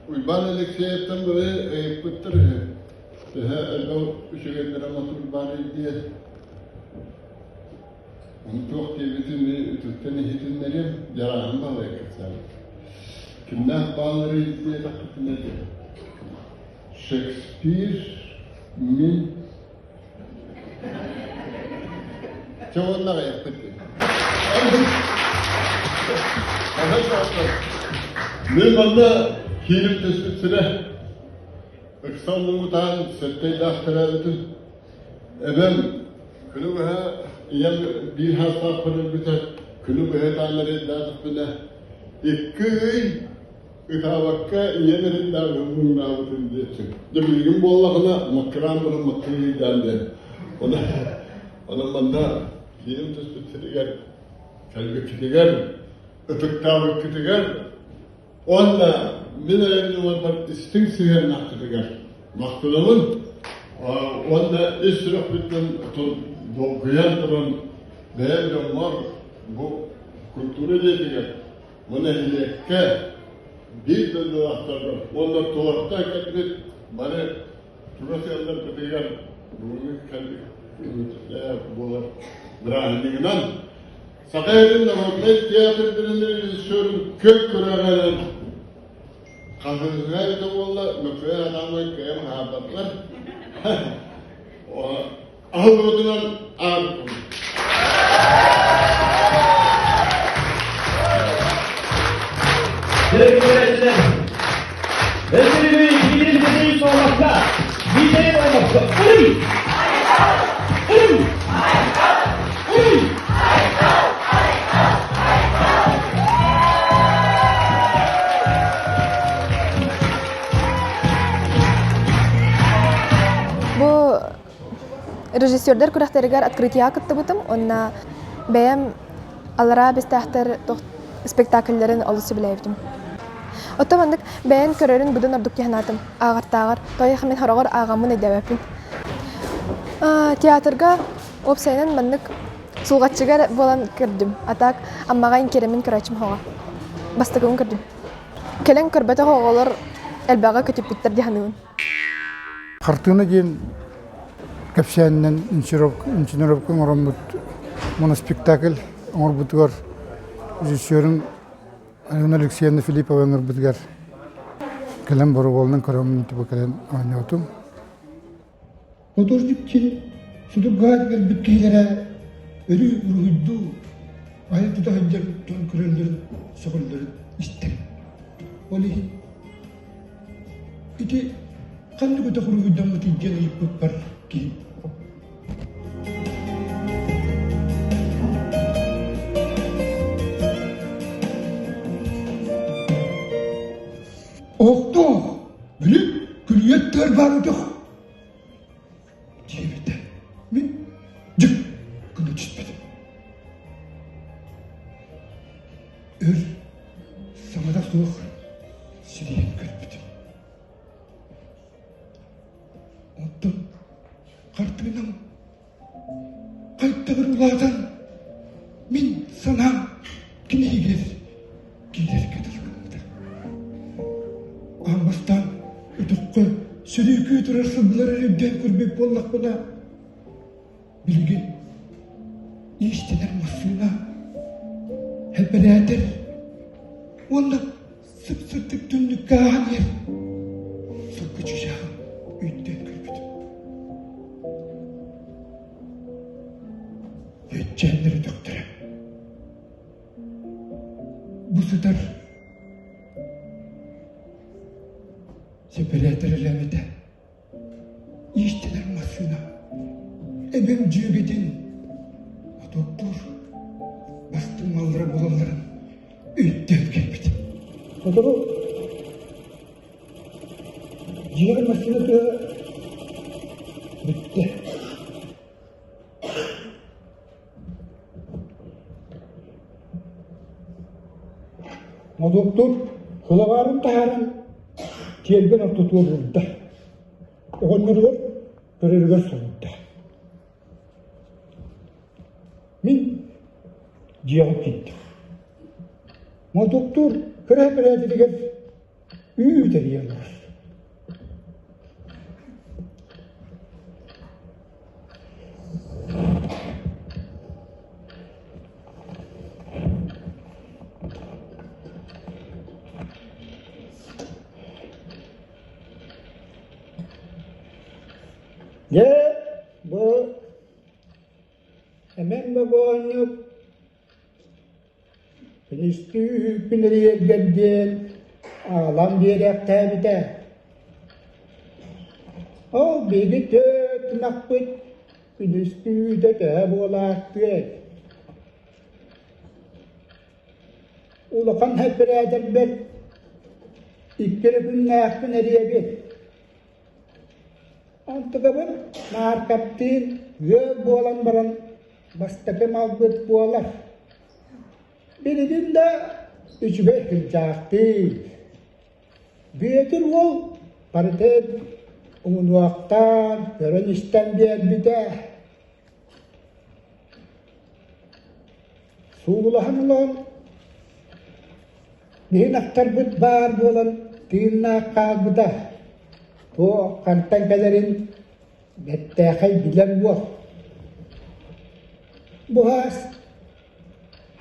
Уйбаан Алексеевтан бары ыйыппыттар үһү. Төһө элбэх үчүгэйдэрэ мотур баар диэн Ону туох диэбитин үтүктэн иһитиннэриэм, дьарааһын балай кэпсээбит. Кимнээх баалларый диэтэхпитинэ диэн. Шекспир, мин, Чэ уонна аҕыйахпыт диэн. Мин манна киирим түспүт сирэ Ыксал муҥутаан сэттэйдээх төрөөбүтүм. Эбэм күнү быһа ийэм биир саастаахпын өлбүтэ, күнү быһа ытаан эрэйдээтэхпинэ, икки ый ытаабакка ийэм эрэйдээбитин муҥнаабытын диэччи. Дьэ билигин буоллаҕына маккыраан баран маккырыйдаан диэн. Онон, онон манна кииним түспүт сиригэр кэлбиккитигэр, ытыктаабыккытыгар Уонна мин айымньыларбар истиҥ сыһыаннаахтарыгар махтанабын уонна ис сүрэхпиттэн долгуйан туран бэйэм дьоммор бу культура дьиэтигэр, бу нэһилиэккэ биир дойдулаахтарбар уонна туораттан кэлбит бары чугас ыалларбытыгар бүгүҥҥү кэлбит буолар бырааһынньыгынан Саха сирин народнай театрдарын режиссерун көп күрэҕинэн хаһыҥҥа эбитэ буолла, Мөхүө Адамович кыайан хаалбатылар. Аһыллыбытынан аабыппын. Дөрүкүрээччилэр, Өсүрүбү биирин бүтүн суоллакка, биитэри буолбакка, уруй! Уруй! Уруй! Бу режиссердар күрэхтэригэр открытиеҕа кыттыбытым уонна бэйэм аллараа бэстээхтэр спектакльлэрин олус сөбүлээбитим. Оттон маннык бэйэн көрөрүн быдан ордук дии санаатым. Ааҕартааҕар, тоойох мин хороҕор ааҕаммын өйдөөбөппүн. Театрга уопсайынан маннык сулҕаччыга буолан көрдүм. А так Аммаҕа инкиэрэммин көрөөччүм хоҕо. Бастакыбын көрдүм. Кэлэн көрбөтөх оҕолор элбэҕи көтүппүттэр дии саныыбын. Хартыына диэн кэпсээнинэн инсценировка оҥороммут моноспектакль оҥорбутугар режиссерун Алена Алексеевна Филиппова ыҥырбытыгар кэлэн боруобаланан көрөммүн типа кэлэн оонньоотум. Художник кини судургаат кэлбит киһилэрэ өрүү уруһуйдуу, айа тута сылдьар дьон көрөллөрүн, сөҕөллөрүн истэр. Ол иһин ити ханнык өтөх уруһуйдаммытый диэн ыйыппыппар киһи Оттоох, билим. баар өтөх диэбитэ. Мин дьик гына түспүтүм. Өр саҥата суох сирийэн көрбүтүм. Онтон хартыынам хайдах улаатан мин санаам кинигэр киирэргэ дылы гыммыта. Аан бастаан өтөххө сөрүүкүү турар сылгылары үрдээн көрбүт буоллахпына, билигин иистэнэр массыына, эпэрээтэр уонна сып-сырдык түннүккэ ааһан иһэр сылгы чыычааҕын өйдөөн көрбүтүм. Өччээннэр өтөхтөрө. Бу сытар сэпэрээтэр элэмэтэ иистэнэр массыына эбэм дьүөгэтин мотуоктуур бастыҥ маллара буолалларын өйдөөн кэлбит. Сотору дьиэҕэ массыына тыаһа бүттэ. Модуктур хылабаарын таһааран тиэргэн ортотугар уурда. Оҕонньоругар көрөрүгэр соруйда. Мин дьиэҕэ киирдим. Модуктуур кыра эпэрээтитигэр үүт эрийэн олорор. Дьэ, бу Эмэн богоонньук Күнүстүү күнэрийэргэр диэн аҕалан биэриэхтээбитэ. Ол биһиги түөрт ынахпыт күнүстүүтэ төһө буолаахтыай? Улахан эпэрээтэрбэр икки эрэ күннээхпин эрийэбин. Онтукабын Мааркаптыын ыал буолан баран бастакы малбыт буолар. Билигин да үчүгэй сылдьаахтыы. Бүөтүр уол барытын уҥунуохтаан көрөн-истэн биэрбитэ. Суулаһан ылан биһин ахтарбыт баар буолан тыыннаах хаалбыта. Туох хантан кэлэрин бэртээхэй билэр уол. Буһаас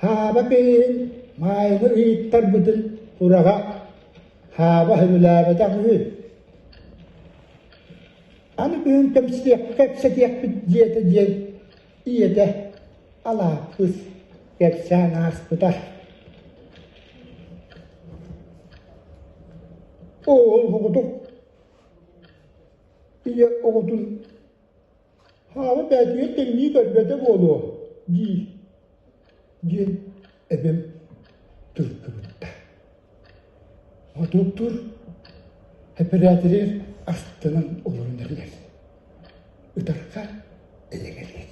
Һааба киһин Маайаны ыйыттарбытын ураҕа Һааба сөбүлээбэтэх үһү. Аны күһүн кэпсэтиэхпит диэтэ диэн ийэтэ Алааппыс кэпсээн ааспыта. Оол оҕотук ийэ оҕотун Хаала бээтигэр тэҥнии көрбөтө буолуо дии диэн эбэм тыл кыбытта. Хотуоктуур эпэрээтэри астынан олорон эрэр. Ытарха эйэҥэлиир.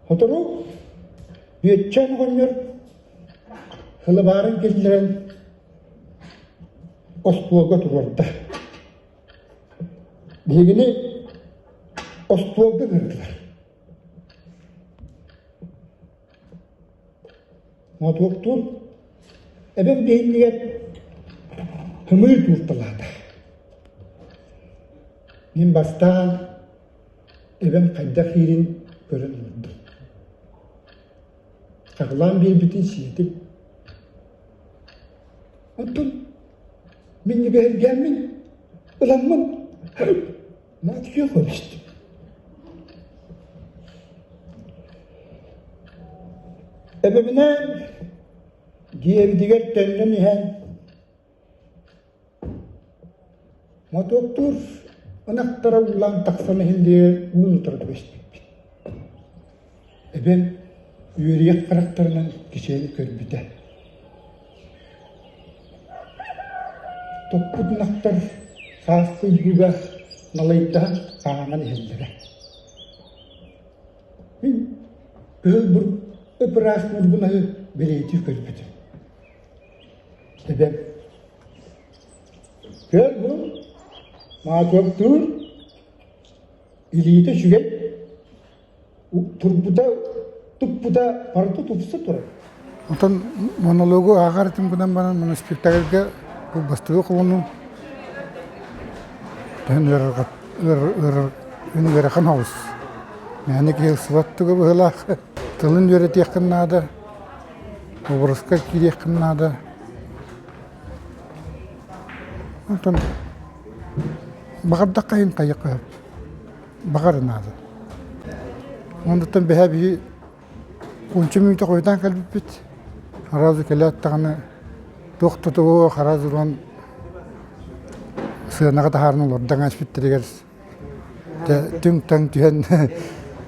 Сотору Бүөччээн оҕонньор хылыбаарын киллэрэн остуолга туруорда. Биһигини остуолга ыҥырдылар. Мотуоктуур эбэм биһиннигэр хымыы туурталаата. Мин бастаан эбэм хайдах иирин көрөн олордум. Аҕылаан биэрбитин сиэтим. Оттон минньигэһиргээммин ыламмын маатыйа көрүстүм. Эбэбинээн дьиэбитигэр төннөн иһэн Мотуоктуур ынахтара уулаан тахсан иһиллиэр уун утары түбэспиппит. Эбэм үөрүйэх харахтарынан кичэйэн көрбүтэ. Топпут ынахтар Сааскы ыйыыга налыйдаһан хааман иһэллэрэ. Мин кыһыл ып-ыраас ньургунаһы бэлиэтии көрбүтүм. Эбэм «Көр бу, маатыктыыр, илиитэ үчүгэй, турбута, туппута барыта тупса турар». Онтон монологу ааҕар этим гынан баран моноспектакльга бу бастакы холонуу төһөн ыарахан оҕус. Мээнэ киһи ылсыбат туга быһыылаах. Тылын үөрэтиэххин наада, образка киириэххин наада. Онтон баҕардахха иһин хайыахха сөп. Баҕар наада. Онтон бэһэ биһи Уонча мүнүүтэ хойутаан кэлбиппит. Араас кэлээт даҕаны туох да тугу араас ылан сыанаҕа таһааран олордон ааспыттарыгар дьэ түҥ-таҥ түһэн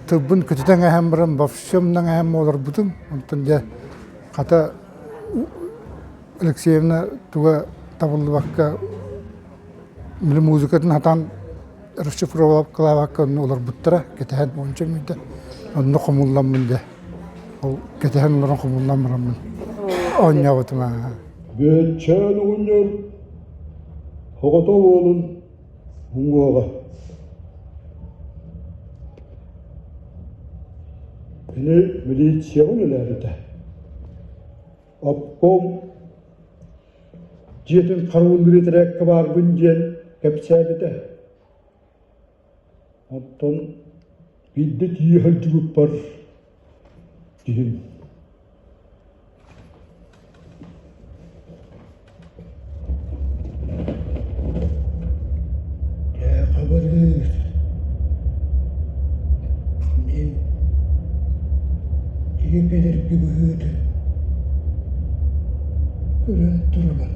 тылбын көтүтэн ааһан баран во всем наҥаһан олорбутум. Онтон дьэ хата Алексеевна туга табыллыбакка били музыкатын сатаан расшифровкалаабакка онно олорбуттара кэтэһэн уонча мүнүүтэ онно хомулламмын дьэ ол кэтэһэн олорон хомуллан бараммын оонньообутум аа Бүөтчээн оҕонньор оҕото уолун уҥуоҕа Кини милицияҕа үлэлээбитэ. Обком дьиэтин харабыллыыр этэрээккэ баарбын диэн кэпсээбитэ. Оттон биирдэ тиийэ сылдьыбыппар киһим Дьэ, хабырыыс, мин киһи кэлэргэ быһыытын көрөн турабын.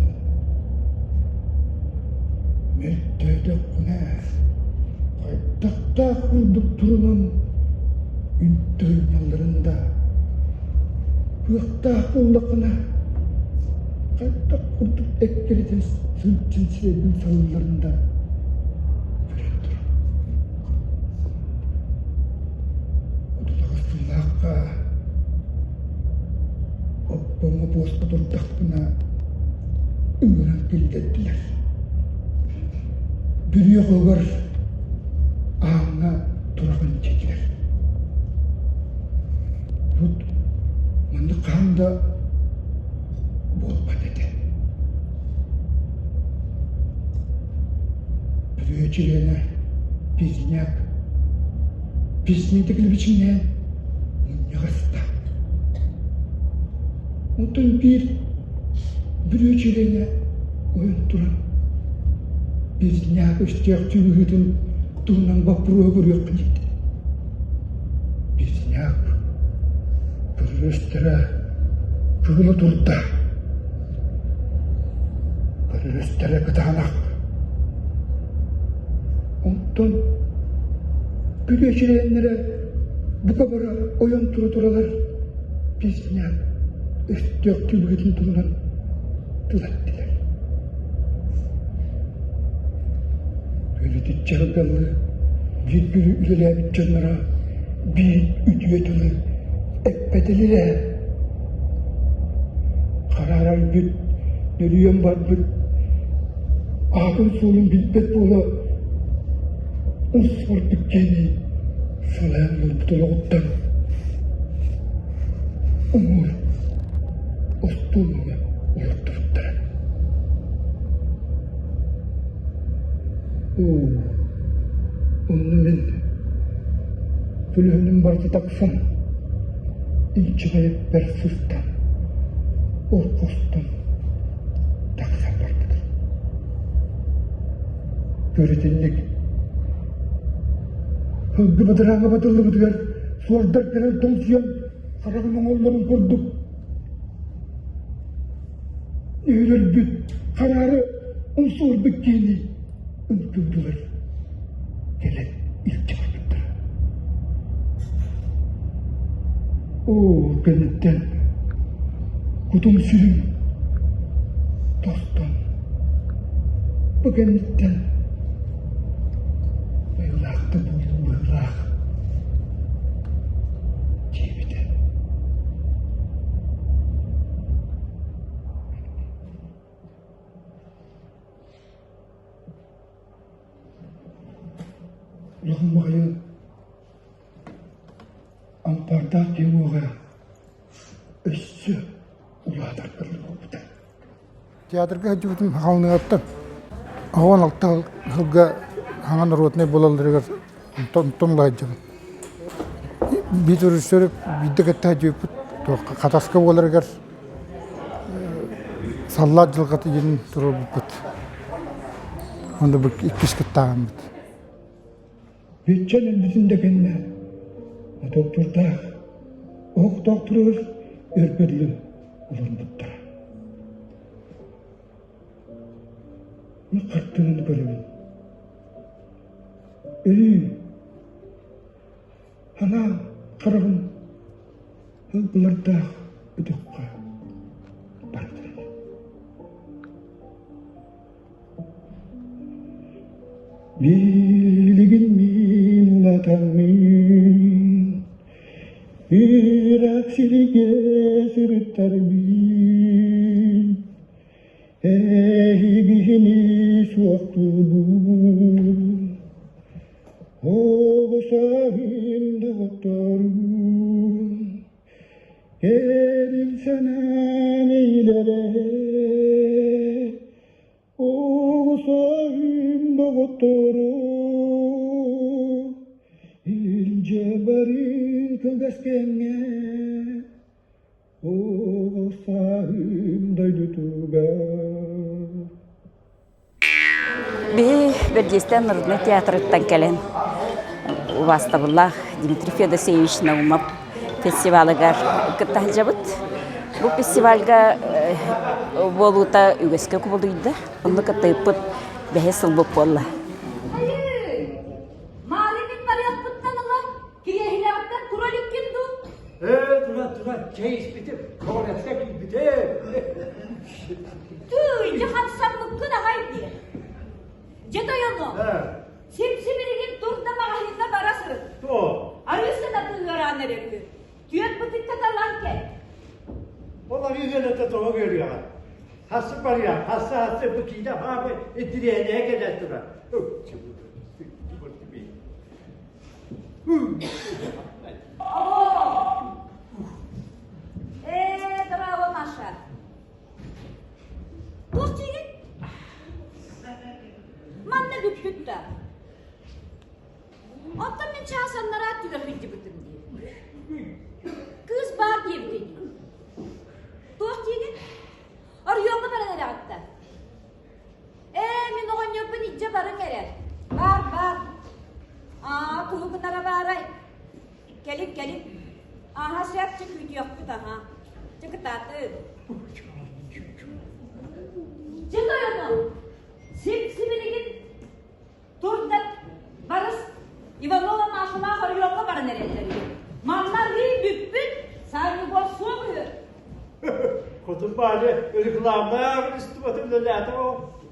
Мөлтөөтөххүнэ, хайдахтаах курдук турунан үнтү да, кыахтаах буоллаххына, хайдах курдук эккирэтэн сылдьан сирэйбин салалларын да көрөн туран. 38 сыллаахха Оппоҥҥо буоска турдахпына ыҥыран киллэрдилэр. Бүрүөх оһугар ааҥҥа тураҕын диэтилэр. Урут маннык хаһан да буолбат этэ. Бүрүө чилиэнэ Пизняк Пизняк билбичиннээн мунньаҕаста. Онтон биир бүрүө чилиэнэ ойон туран Пизняк өстөөхтүү быһыытын туһунан боппуруоһу көрүөххүн диэтэ. Пизняк көрөрөстөрө кыыла турда. Көрөрөстөрө кытаанах. Онтон бүлүүчүлээннэрэ бука бары ойон тура туралар Пизняк өстөөх түбүгүтүн туһунан тыл эттилэр. Үлэтиччэ сылдьаллыы биир күнү үлэлээбит дьонноро биир үтүө тылы эппэтилэр ээ. Хараарарбыт, нөрүйэн барбыт, аатын-суолун билбэт буола умсугурбут киһини сылайан олорбут олоҕуттан уҥуор остуолуга олордубуттара. Оо, онно мин көлөһүнүм барыта тахсан, инчэҕэйэппэр сыстан, орхостон тахсан барбытым. Көрүтүннүк сылгы бадарааҥҥа батыллыбытыгар суордар кэлэн тоҥсуйан хараҕын оҥоллорун курдук Үһүрбүт, хараары умсуурбут киһини ынтыыллар кэлэн илдьэ барбыттара. Оо, кэнниттэн кутум-сүрүм тостон, бу кэнниттэн. Тыыннаах да буолуу быһыылаах диэбитэ. Улахан баҕайы ампаардаах киһи уоҕа өссө улаатар буолбута. Театрга сылдьыбытым хаалыныгыттан 16 сылга саҥа норуотунай буолалларыгар онтон ыла сылдьабын. Биир режиссер биирдэ кытта сылдьыбыппыт Хатаска буоларыгар Саллаат дьылҕата диэн туруорбуппут. Онно бу иккис кыттааҕыммыт. Бүччэн өлбүтүн да кэннэ мотуордаах оһохтоохторугар өргө дылы олорбуттара. Мин хартыынаны көрөбүн. Өлүү санаа хараҕым ылгылардаах өтөххө бардым. Билигин мин улатаммын, ыраах сиргэ сырыттарбын, эһигини суохтуубун, оҕо сааһым доҕотторум, эрил санаан эйилэрэ Оҕусаһым доҕоттору, илдьэ барыҥ кылгас кэмҥэ, оҕусаһым дойдутугар. Биһи Бэрдиэстэн народнай театрыттан кэлэн убаастабыллаах Дмитрий Федосеевич Наумов фестивалыгар кытта сылдьабыт. Бу фестивальга буолуута үгэскэ кубулуйда. Онно кыттыыппыт бэһис сылбыт буолла. Маары мин барыахпыттан ыла кириэһилэҕиттэн тура иликкин дуу? Ээ, тура, тура, чэй испитим, туалетка киирбитим. Тыый, дьэ хамсаммыккын аҕай дии. Дьэ тойоно, сип-сибилигин тур да маҕаһыыҥҥа бара сырыт. Туох? Арыы сынатын ыараан эрэр үһү. Түөрт бытыкка талан кэл. Ол арыы сыаната тоҕо үөрүөҕэ? Хассы барыа, хассы-хассы бу киинэ хаамы интириэһинэйэ кэлэн турар. Ээ, браво, Маша. Туох диигин? Манна бүппүт да. Оттон мин чаас аннараа өттүгэр сылдьыбытым дии. Кыыс баар диэбитэ дии. Туох диигин? Оройуоҥҥа баран эрэҕиттэн. Ээ, мин оҕонньорбун илдьэ барыҥ эрэ. Баар, баар. Аа, тугу гынара баарай? Кэлин, кэлин. Ааһа сөп, чэ күүтүөхпүт, аһа. Чэ кытаатыы. Дьэ тойоно, сип-сибилигин турда барыс Иванова Машалаах оройуоҥҥа баран эрэллэр үһү. Манна арыы бүппүт, саанньыгуо суох үһү. Хотун баайы рекламнаах истибэтим үлэлээтэ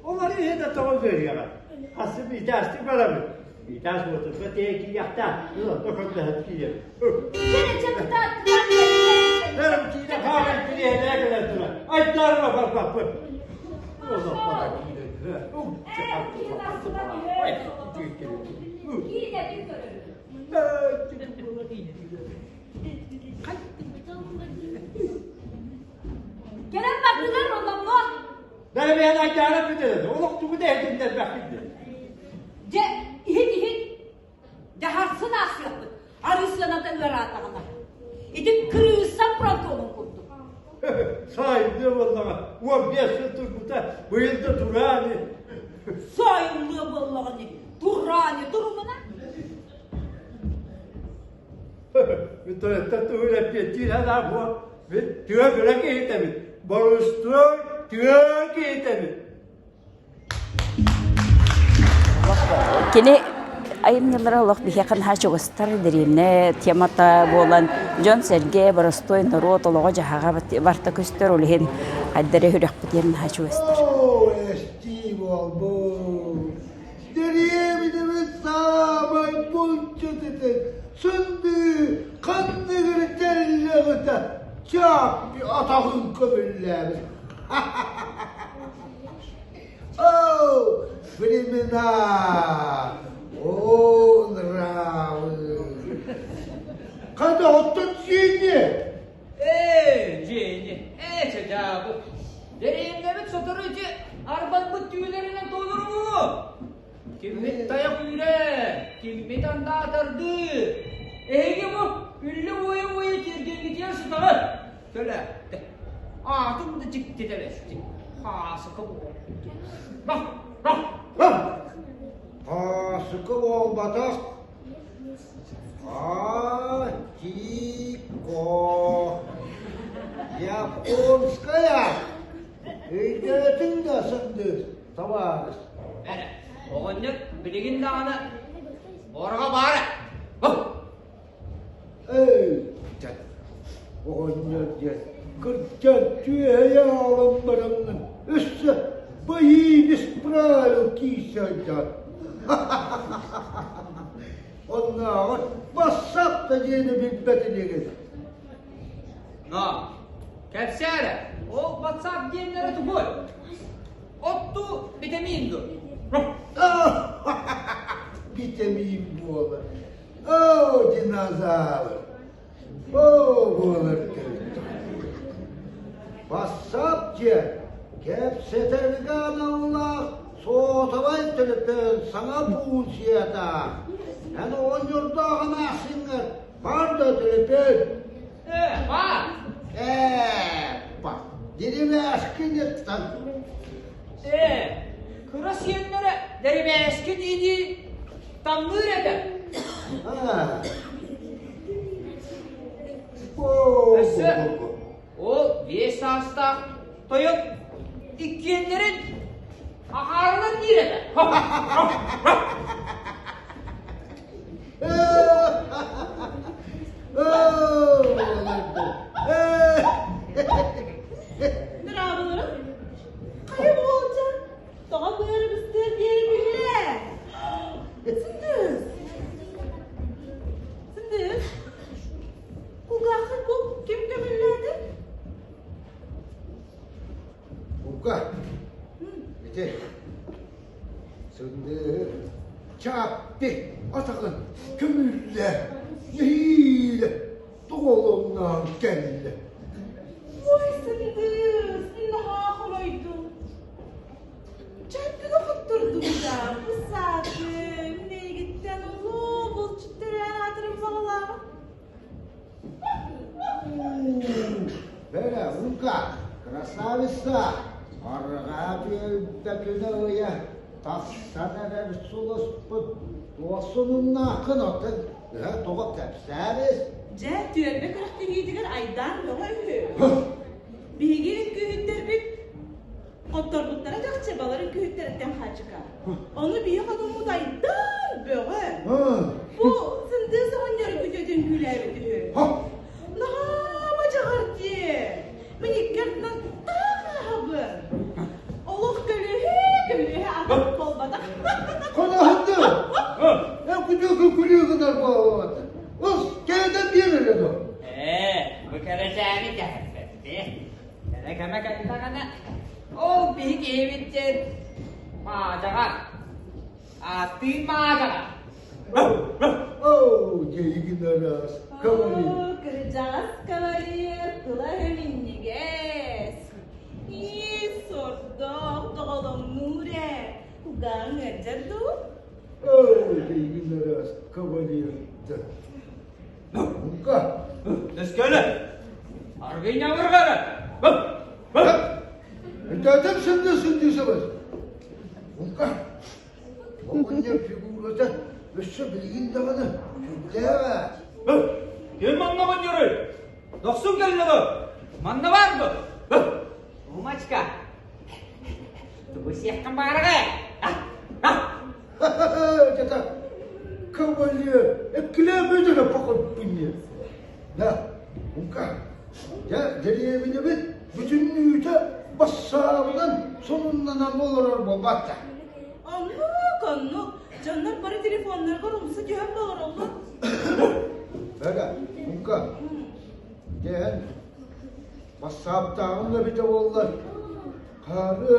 ол арыы да тоҕо үөрүйэҕэ. Хассы биитээстик барабыт. Биитээс уотурба тиэ киийэхтээх. Онто көрдөһөн киийэр. Кэлэ чэ кытаат Бэрим киинэ хаалан кириэһинээ кэлэн турар. Айдаарыма барбаппын. Кэлэн бардылар оломмо. Бэрэбиэн айдаара бүтэрэр. Олох тугу да иһитиннэрбэппит диэн. Дьэ, иһит иһит. Дьаһарсын аахсыахпыт. Арыы сыаната ыараатаҕына. Ити кырыыса протонун курдук. Сайынныа буоллаҕа. 15 сыл турбута. Быйыл да тураани. Сайынныа буоллаҕына. Тураани турумуна. Мин тойоттон тугу эппиэттиир санаа буо. Мин тыа кыра киһитэбин. Борустуой тыа киһитэбин. Кини айымньылара олох биһиэхэ наһаа чугастар, дэриэбинэ темата буолан дьон-сэргэ, боростуой норуот олоҕо-дьаһаҕа барыта көстөр, ол иһин хайдары үрэхпитигэр наһаа чугастар. Оо, эстии буолбут. Дэриэбинэбит саамай. булчут ытын сындыы ханнык эрэ тэллэҕитэ чааппи атаҕын көбүллээбит. О, времена! О, нравы! Хата оттон сиини! Ээ, дьиэни, ээ, чадьаабы. Дэриэбинэбит сотору ити арбаммыт түүлэринэн толору Киммит тайах үүрэ, киммит андаатардыы. Эһиги бу үллэ уойа-уойа тиэргэҥҥитигэр сытаҕыт. Төлөөттө. Аатым да дьиктитэ бэсти. Хаасыка буол. Бах, бах, бах! Хаасыка буолбатах. А-ти-ко. Японская. Өйдөөтүҥ да сындыыс, табаарыс. Эрэ, оҕонньор билигин даҕаны Орго баара. Эй, оҕонньор диэн кырдьан түөһэйэ аалан бараҥҥын өссө бои без правил киирсэ сылдьар. Оннооҕор бассаап да диэни билбэт инигин. Но, кэпсээ эрэ, ол ватсап диэннэрэ тугуй? Отту битэмиин дуо? Битэмиин буолар. Оо, динозавр! Оо, буолар төрүт. Бассаап диэн кэпсэтэргэ аналлаах суотабай төлөпүөн саҥа функцията. Эн оҕонньордоох эмээхсиҥҥэр баар да төлөпүөн? Ээ, баар. Ээ, баар. Деревяшкиныттан. Ээ, кыра сиэннэрэ дэрибээски дии-дии тамныыр этэ. Өссө ол биэс саастаах тойон иккиэннэрин ахаарынан диир этэ. Дорооболорун. Хайа буолча? Тоҕо быары быстыар диэри биллэ. Сындыыс. Сындыыс. Кулгааххын бу ким көмүллээтэ? Кулга. Ити. Сындыыһы чааппи атаҕын көмүллэ, нэһиилэ тоҕолоҥноон кэллэ. Ой, Сындыыс, наһаа хомойдум. Чаппыга хоттордум да, бу саатым, миигиттэн улуу булчут төрөөн аатырым баҕалааҕа. Бэрэ, Лука, красавица, арҕаа түөлбэ күнэ ыйа тахсан эрэр сулуспут туох сонуннааххын оттон ыһа тоҕо кэпсээрис? Дьэ, түөлбэ күрэхтэһиитигэр айдаан бөҕө үһү. Биһиги үҥкүүһүттэрбит Хотторбуттара чахчы баларын күһүттэриттэн хаачыка. Ону биһи хотуммут айдаан бөҕө. Бу сындыыс оҕонньору күтүөтүн күүлээбит үһү. Наһаа мадьаҕар дии. Мин икки ардынан таах ааһабын. Олох көлүөһэ көлүөһэ атын буолбатах. Хоноһунду! Эн күтүөкү күлүү гынар буолуота. Ус, кээтэн биэрэр этэ. Ээ, бу кэрэчээни кэһэрбэттии. Кэрэ кэмэ кэллэҕинэ, ол биһи киһибит диэн маадьаҕа, ааттыын маадьаҕа. Оо, дьэйигин араас, кавалер. Оо, кырдьаҕас кавалер, тыла минньигэс. Ии, сордоох, доҕолоҥнуур ээ. Кулгааҕыҥ ыалдьар дуу? Оо, дьэйигин араас, кавалер да. Ну-ка! Өскөлө! Аргый ньамыргары! Өтөтөм сындыы-сындыы сабыс. Ну-ка! Оҕонньор фигурата өссө билигин даҕаны сүрдээҕэ. Ким манна оҕонньоруй? Дохсун кэллэ бу! Манна баар бу! Умачка! Тугу сиэххин баарыгай? Это кавалер, экклемедене покоппунне. Да, ука. Дьэ, дэриэбинэбит бүтүннүүтэ бассаабынан сонуннанан олорор буолбатта. Оннук, оннук. Дьоннор бары телефоннарыгар умса түһэн да олороллор. Бэгэ, Мука, дэһэн бассааптааҕым эбитэ буоллар, хаары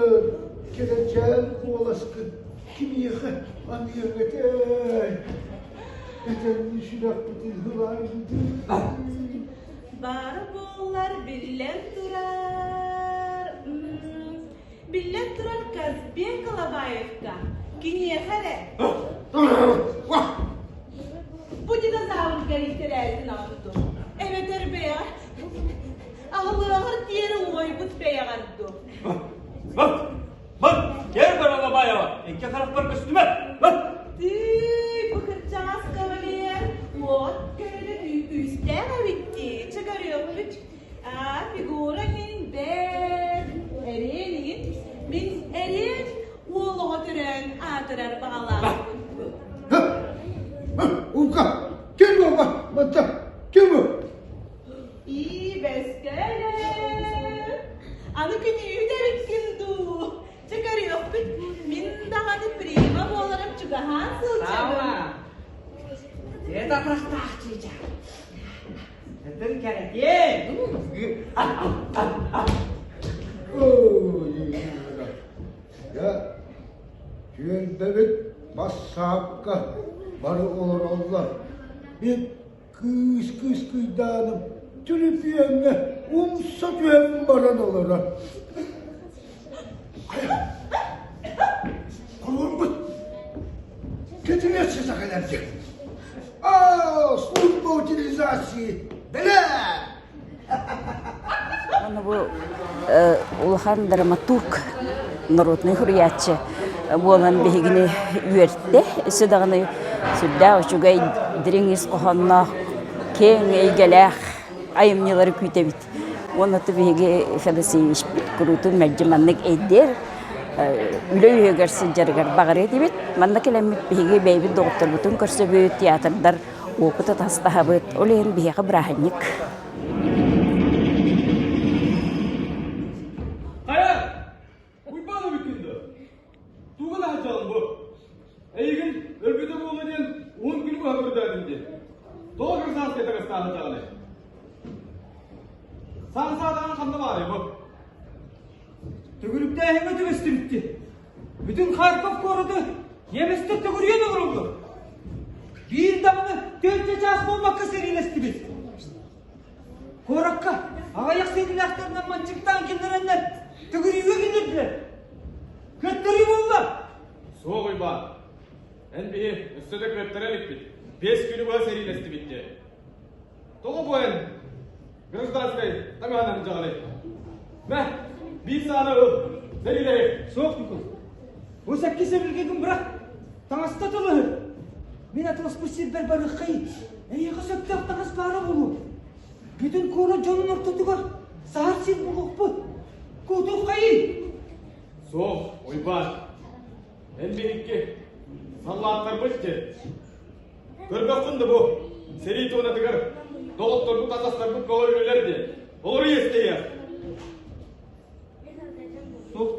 кэрэчээн куоласкын кимиэхэ аныаҥ этэй? Этэнни сүрэхпитин ылаайбытын. Баара буоллар биллэн турар, биллэн турар Казбек Алабаевка киниэхэ эрэ. Бу динозавр кэрийтэрээбитин аҕынту. Эбэтэр бэйэҕэ аҕылыаҕар диэри уойбут бэйэҕэр дуу. Бар, кэр бар Алабаева, икки харахпар көстүмэт. Бар. Тыый, бу кырдьаҕас кавалер уот көрөнө күүстээх эбит дии. Чэ көрүөхпүт. Аа, фигура мин бэт. Эриэн игин. Мин эриэн уол оҕо төрөөн аатырар баҕалаахпын. Ука, ким буолба, батта, ким бу? Ии, бэскэлэ! Аны күнүүһүт эбиккин дуу? Чэ көрүөхпүт, мин даҕаны прима буоларым чугаһаан сылдьабын. Это атырахтаах чыыча. Этин кэрэтиэн. Дьэ, түөлбэбит бассаапка бары олороллор. Мин Кыыс кыыс-кыйдааным түлүпүөҥҥэ умса түһэн баран олорор. Хоруорбут кэтириэт сыта кэлэр диэн. Аа, служба утилизации бэлэм! Уонна бу улахан драматург, народнай суруйааччы буолан биһигини үөртэ. Өссө даҕаны сүрдээх үчүгэй, дириҥ ис хоһоонноох, киэҥ эйгэлээх айымньылары күүтэбит. Уонна биһиги Федосеевичпит куруутун мэлдьи маннык эйдиэр, үлэ үөһүгэр сылдьарыгар баҕарыа этибит. Манна кэлэммит биһиги бэйэбит доҕотторбутун көрсөбүт, театрдар опыт атастаһабыт. Ол иһин биһиэхэ бырааһынньык. Хайа, Уйбаан эбиккин дуо? Тугун аһатаҕын бу? Эйигин өлбүтэ буолуо диэн уһун күнү быһа көрдөөтүм дии. Тоҕо кырдьаҕаска таҥастаахытаҕыный? Саҥ саатаҕын ханна баарый бу? Төгүрүктээһиҥҥэ түбэстибит Бүтүн Харьков куораты немецтэр төгүрүйэн олороллор. Биир даҕаны тыһыынча чаас буолбакка сэриилэстибит. Куоракка аҕыйах сэриилээхтэринэн манчыктаан киллэрэннэр төгүрүйүүгэ киллэрдилэр. Кыаттарыы буолла. Суох Уйбаан, эн биһи өссө да кыаттара иликпит. 5 күнү быһа сэриилэстибит дии. Тоҕо бу эн гражданскай таҥаһынан дьаҕалый? Мэ, биир сааны ыл, сэриилэһи. Суох Ньукул. Бу сэкки сэбиргэгин бырах. Таҥаста тылыһы. Мин атыласпыт сирбэр барыаххай. Эйиэхэ сөптөөх таҥас баара буолуо. Бүтүн куорат дьонун ортотугар саһар сир булуохпут. Куутуххайый. Суох, Уйбаан. Эн биһикки саллааттарбыт дьэ. Көрбөккүн да бу, сэрии туонатыгар доҕотторбут атастарбыт бөҕө үлэлэр диэн. Олору иэстэйиэх. Суох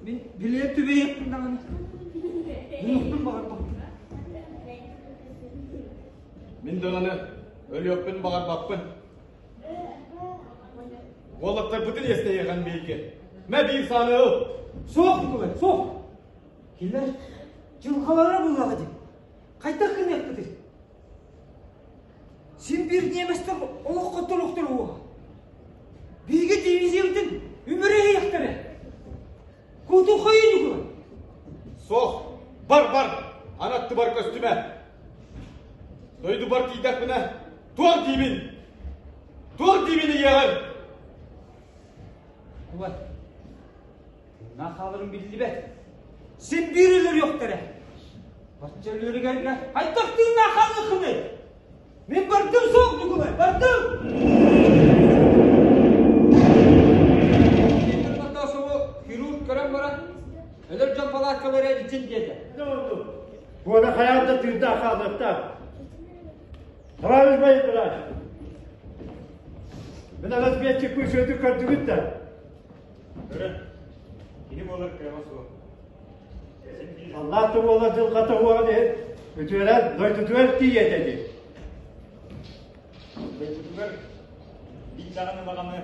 Мин билиэт түбэһиэхпин даҕаны. Мунуохпун баҕарбаппын. Мин даҕаны өлүөхпүн баҕарбаппын. Уолаттарбытын иэстэйиэхин биһиги. Мэ биир сааны ыл. Суох, Николай, суох. Кинилэр дьылҕалара буоллаҕа дии. Хайдах гыныахпытый? Син биир немецтэр олоххо толохтор уоҕа. Биһиги дивизиябытын үмүрү иһиэхтэрэ. Куутуххайы Ньукулай. Суох, бар бар, аны аттыбар көстүмэ. Дойдубар тиийдэхпинэ, туох диибин? Туох диибин ийэҕэр? Кулай, Тыыннаах хааларым биллибэт. Син биир өлөрүөхтэрэ. Бачча өлөрүгэр хайдах тыыннаах хаалыаххыный? Мин бардым суох, Ньукулай, бардым! Хирург көрөн баран, өлөр дьон палаткалара илдьин диэтэ. Буона хайаан да тыыннаах хаалыахтаах. Товарищ Боекулач, мин разведчикпын сүөтүк көрдүгүт да? Көрө, кини буолар кыаҕа суох. Саллаат туруола дьылҕата уоҕун иһин үтүөрэн дойдутугар тиийиэ этэ дии. Дойдутугар биир даҕаны баҕаны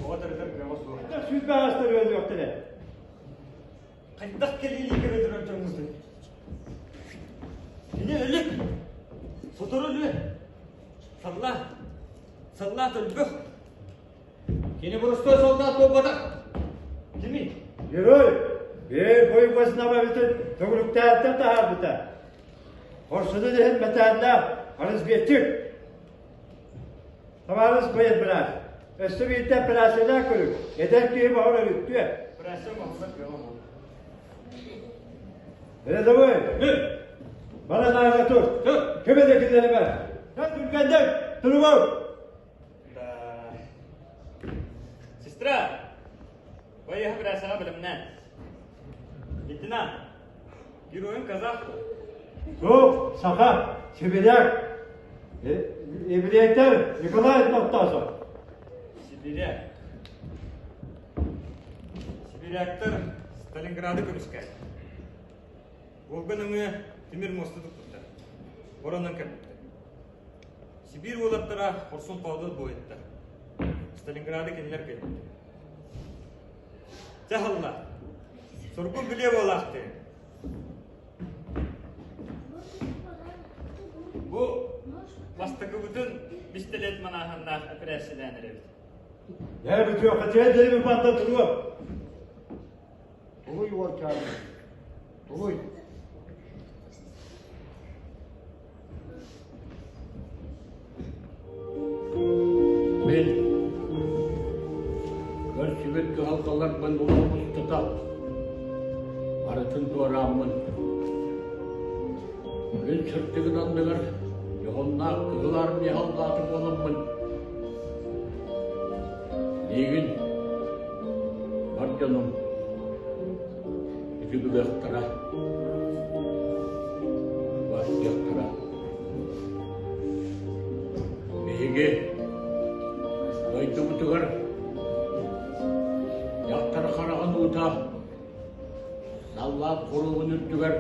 оҕо төрөтөр кыаҕа суох. Сүүрбэ аҕыстар өлүөхтэрэ. Хайдах кэлиилии көрө турар дьоҥҥутуй? Кини өлүк! Сотору өлүө! Саллаат! Саллаат өлбөх! Кини боростуой солдат буолбатах! Кимий? Герой! Бэйэ бойбоснаба бүтүн төгүрүктээттэн таһаарбыта. Хорсунун иһин мэтээллээх разведчик. Табаарыс боец-быраас, өссө биирдэ операциялаах көрүҥ, эдэр киһи баҕар өрүттүө. Операция оҥоһуллар кыаҕа буолуо. Рядовой! Бара наада тур! Ким эрэ киллэримэ! Түргэнник! Туругур! Да. Сестра, поехали операцияҕа бэлэмнэн. Лейтенант, геройун казах Суох, саха, сибиряк. Еврейтер Николай Ноттосов. Сибиряк. Сибиряктар Сталинграды көмүскээн. Волга нөҥүө тимир муоста туппуттар. Боронон кэлбиттэр. Сибиир уолаттара хорсун хоодуот буойуттар. Сталинграды кинилэр кэлбиттэр. Дьэ халла. Сургун билиэ буолаахтыы. Бу бастакыбытын бистэлиэт манааһыннаах эпэрээссийэлээн эрэбит. Ээ бүтүөххэ чэйдэрими манна туруо. Тулуй уолчааны. Тулуй. Мин көрсүбүт кыһалҕаларбын олох устата барытын туорааммын, күн сырдыгын анныгар дьоһуннаах Кыһыл Армия саллаата буоламмын, миигин бар дьонум ытыгылыахтара, бастыахтара. Биһиги дойдубутугар дьахтар хараҕын уута саллаат хоруобун үрдүгэр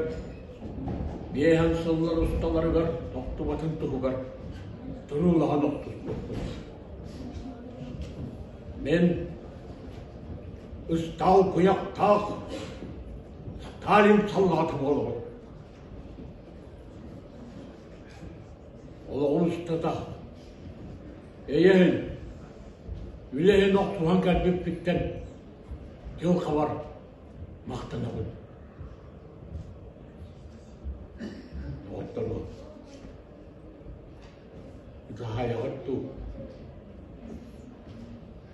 биэһэн сыллар усталарыгар тохтубатын туһугар туруулаһан охтуспуппут. Мин ыстаал куйахтаах Сталин саллаата буолабын. Олоҕум устата эйэһин, үлэһин охсуһан кэлбиппиттэн дьыл хабар махтанабын. Доҕотторуом, Ытаһаайаҕыт дуу,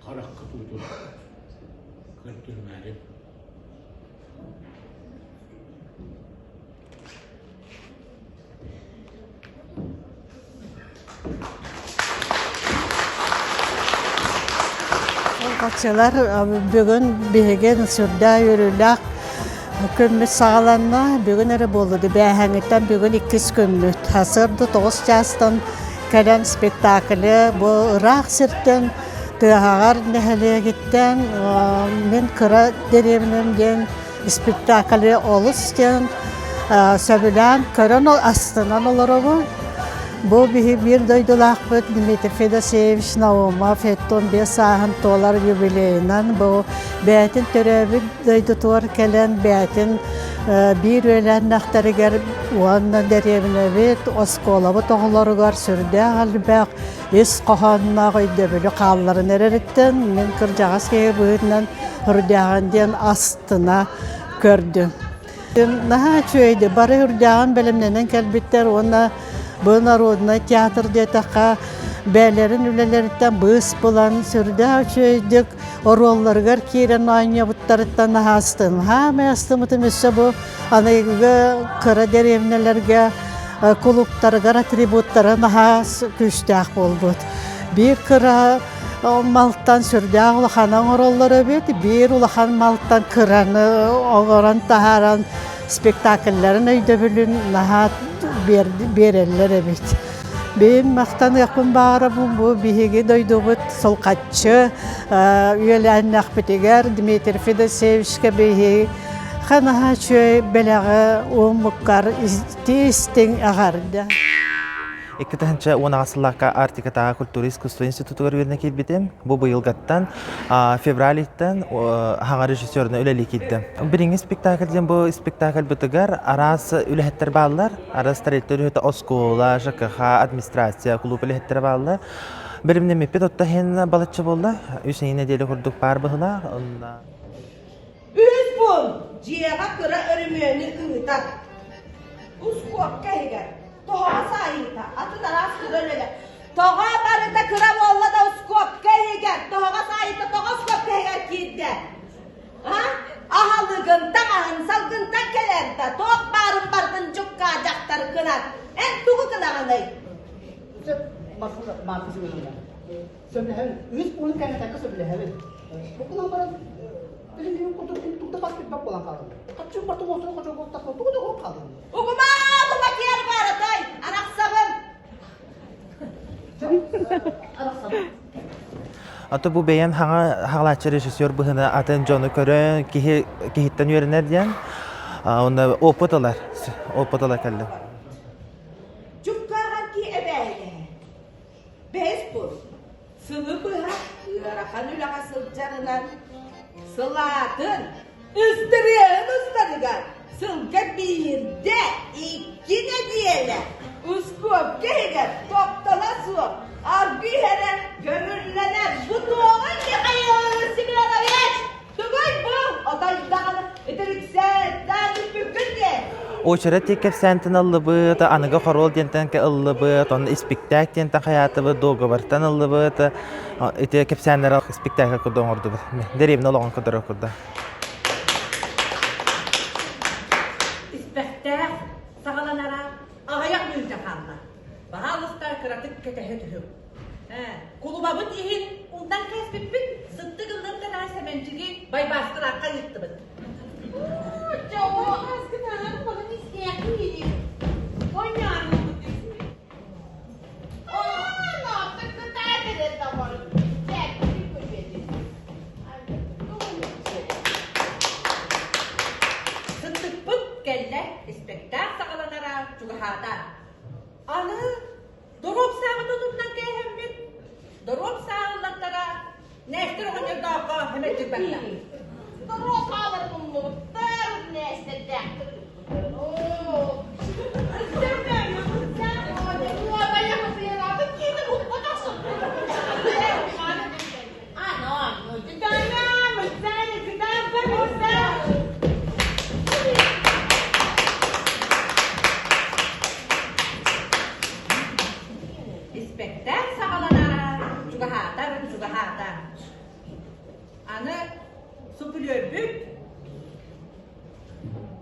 хараххыт уутун көрдөрүмээриҥ. Баччалар бүгүн биһиги сүрдээх үөрүүлээх күммүт саҕаланна. Бүгүн эрэ буоллуду. Бээһэҥиттэн бүгүн иккис күммүт. Сарсыарда 9 чаастан кэлэн спектаклы бу ыраах сиртэн Тыаһаҕар нэһилиэгиттэн мин кыра дэриэбинэм диэн спектаклы олус диэн сөбүлээн көрөн астынан олоробун. Бу биһи биир дойдулаахпыт Дмитрий Федосеевич Наумов 75 сааһын туолар юбилейынан бу бэйэтин төрөөбүт дойдутугар кэлэн бэйэтин биир үөлээннэхтэригэр уонна дэриэбинэбит оскуолабыт оҕолоругар сүрдээх элбэх ис хоһоонноох өйдөбүлү хаалларан эрэриттэн мин кырдьаҕас киһи быһыытынан үрдээҕин диэн астына көрдүм. Наһаа үчүгэйди бары үрдээҕин бэлэмнэнэн кэлбиттэр уонна бу народнай театр диэтэххэ бэйэлэрин үлэлэриттэн быыс булан сүрдээх үчүгэйдик оруолларыгар киирэн оонньообуттарыттан наһаа астым. Хаамай астыммытым өссө бу аныгы кыра дэриэбинэлэргэ кулууптарыгар атрибуттара наһаа күүстээх буолбут. Биир кыра малтан сүрдээх улаханы оҥороллор эбит, биир улахан малтан кыраны оҥорон таһааран спектакльларын өйдөбүлүн наһаа биэрэллэр эбит. Бэйэм махтаныахпын баҕарабын бу биһиги дойдубут Сулхаччы үөлээннэхпитигэр Дмитрий Федосеевичка биһиги Ханаһа үчүгэй бэлэҕи ууммуккар истиҥ эҕэрдэ. 2018 сыллаахха Арктикатааҕы культура искусство институтугар үөрэнэ киирбитим. Бу быйылгаттан февраль ыйтан хаҥа режиссерынан үлэлии киирдим. Билиҥҥи спектакль диэн бу спектакльбытыгар араас үлэһиттэр бааллар. Араас строитель үлэһитэ оскуола, ЖКХ, администрация, кулууп үлэһиттэрэ бааллар. Бэлэмнэммиппит отто иһин балачча буолла. Үс нэдиэлэ курдук баар быһыылаах. Үһүс пуун дьиэҕэ кыра өрөмүөнү ыытар. Ускуопка иһигэр тоһоҕо саайыыта, атын араас кыра үлэлэр. Тоҕо барыта кыра буолла да ускуопка иһигэр, тоһоҕо саайыыта тоҕо ускуопка иһигэр киирдэ? А? Аһалыгын, таҥаһын, салгынтан кэлэр да, туох баарын барытын дьуккаа дьахтар гынар. Эн тугу гынаҕыный? Сөбүлэһэбин. Үһүс пуунун кэҥэтэргэ сөбүлэһэбин. Бу гынан баран билигин курдук тугу да бас билбэт буолан хаалдым. Хаччы барты уотун хочо буолтахпын тугу да оһон хаалдым. Угума, угума киэр баратай, арахсабын. Арахсабын. Ато бу бэйэм хаҥа хаҕалааччы режиссер быһыына атын дьону көрөн киһи киһиттэн үөрэнэр диэн уонна опыт ылар опыт ыла кэллим. Чуккааҕар ки эбээһигэһэ. Бэһис курс сылы быһа ыарахан үлэҕэ сылдьарынан сылаатын, ыстырыаһын устарыгар сылга биирдэ икки нэдиэлэ ускуопка иһигэр тохтоло суох аргы иһэрэ көҥүллэнэр. Бу туоҕуй Михаил Семенович? Тугуй бу? Отой даҕаны итириксээттээн бүппүккүн диэн. Очерет диэн кэпсээнтэн ыллыбыт, аныгы хоруол диэнтэн ыллыбыт, онно испиктээк диэнтэн хайаатыбыт, дуогабартан ыллыбыт. Ити кэпсээннэри спектакль курдук оҥордубут. Дэриэбинэ олоҕун көрдөрөр курдук. Испэхтээх саҕаланара аҕыйах мүнүүтэ хаалла. Баһаалыста кыратык кэтэһэ түһүҥ. Кулубабыт иһин умнан кээспиппит, сыттык ыллыртанаа Сэмэнчиги Байбааскылаахха ыыттыбыт. Сыттыкпыт кэллэ, испэктээк саҕаланара чугаһаата. Аны Доруоп сааҕытын умнан кээһэммит, доруоп сааҕыллартара Нээстэр оҕонньордооххо эмэлдьик барда. Доруоп сааларын умнубуттар, Нээстэрдээхтэр Испэктээк саҕаланара чугаһаатар чугаһаата. Аны супүлүөрбүт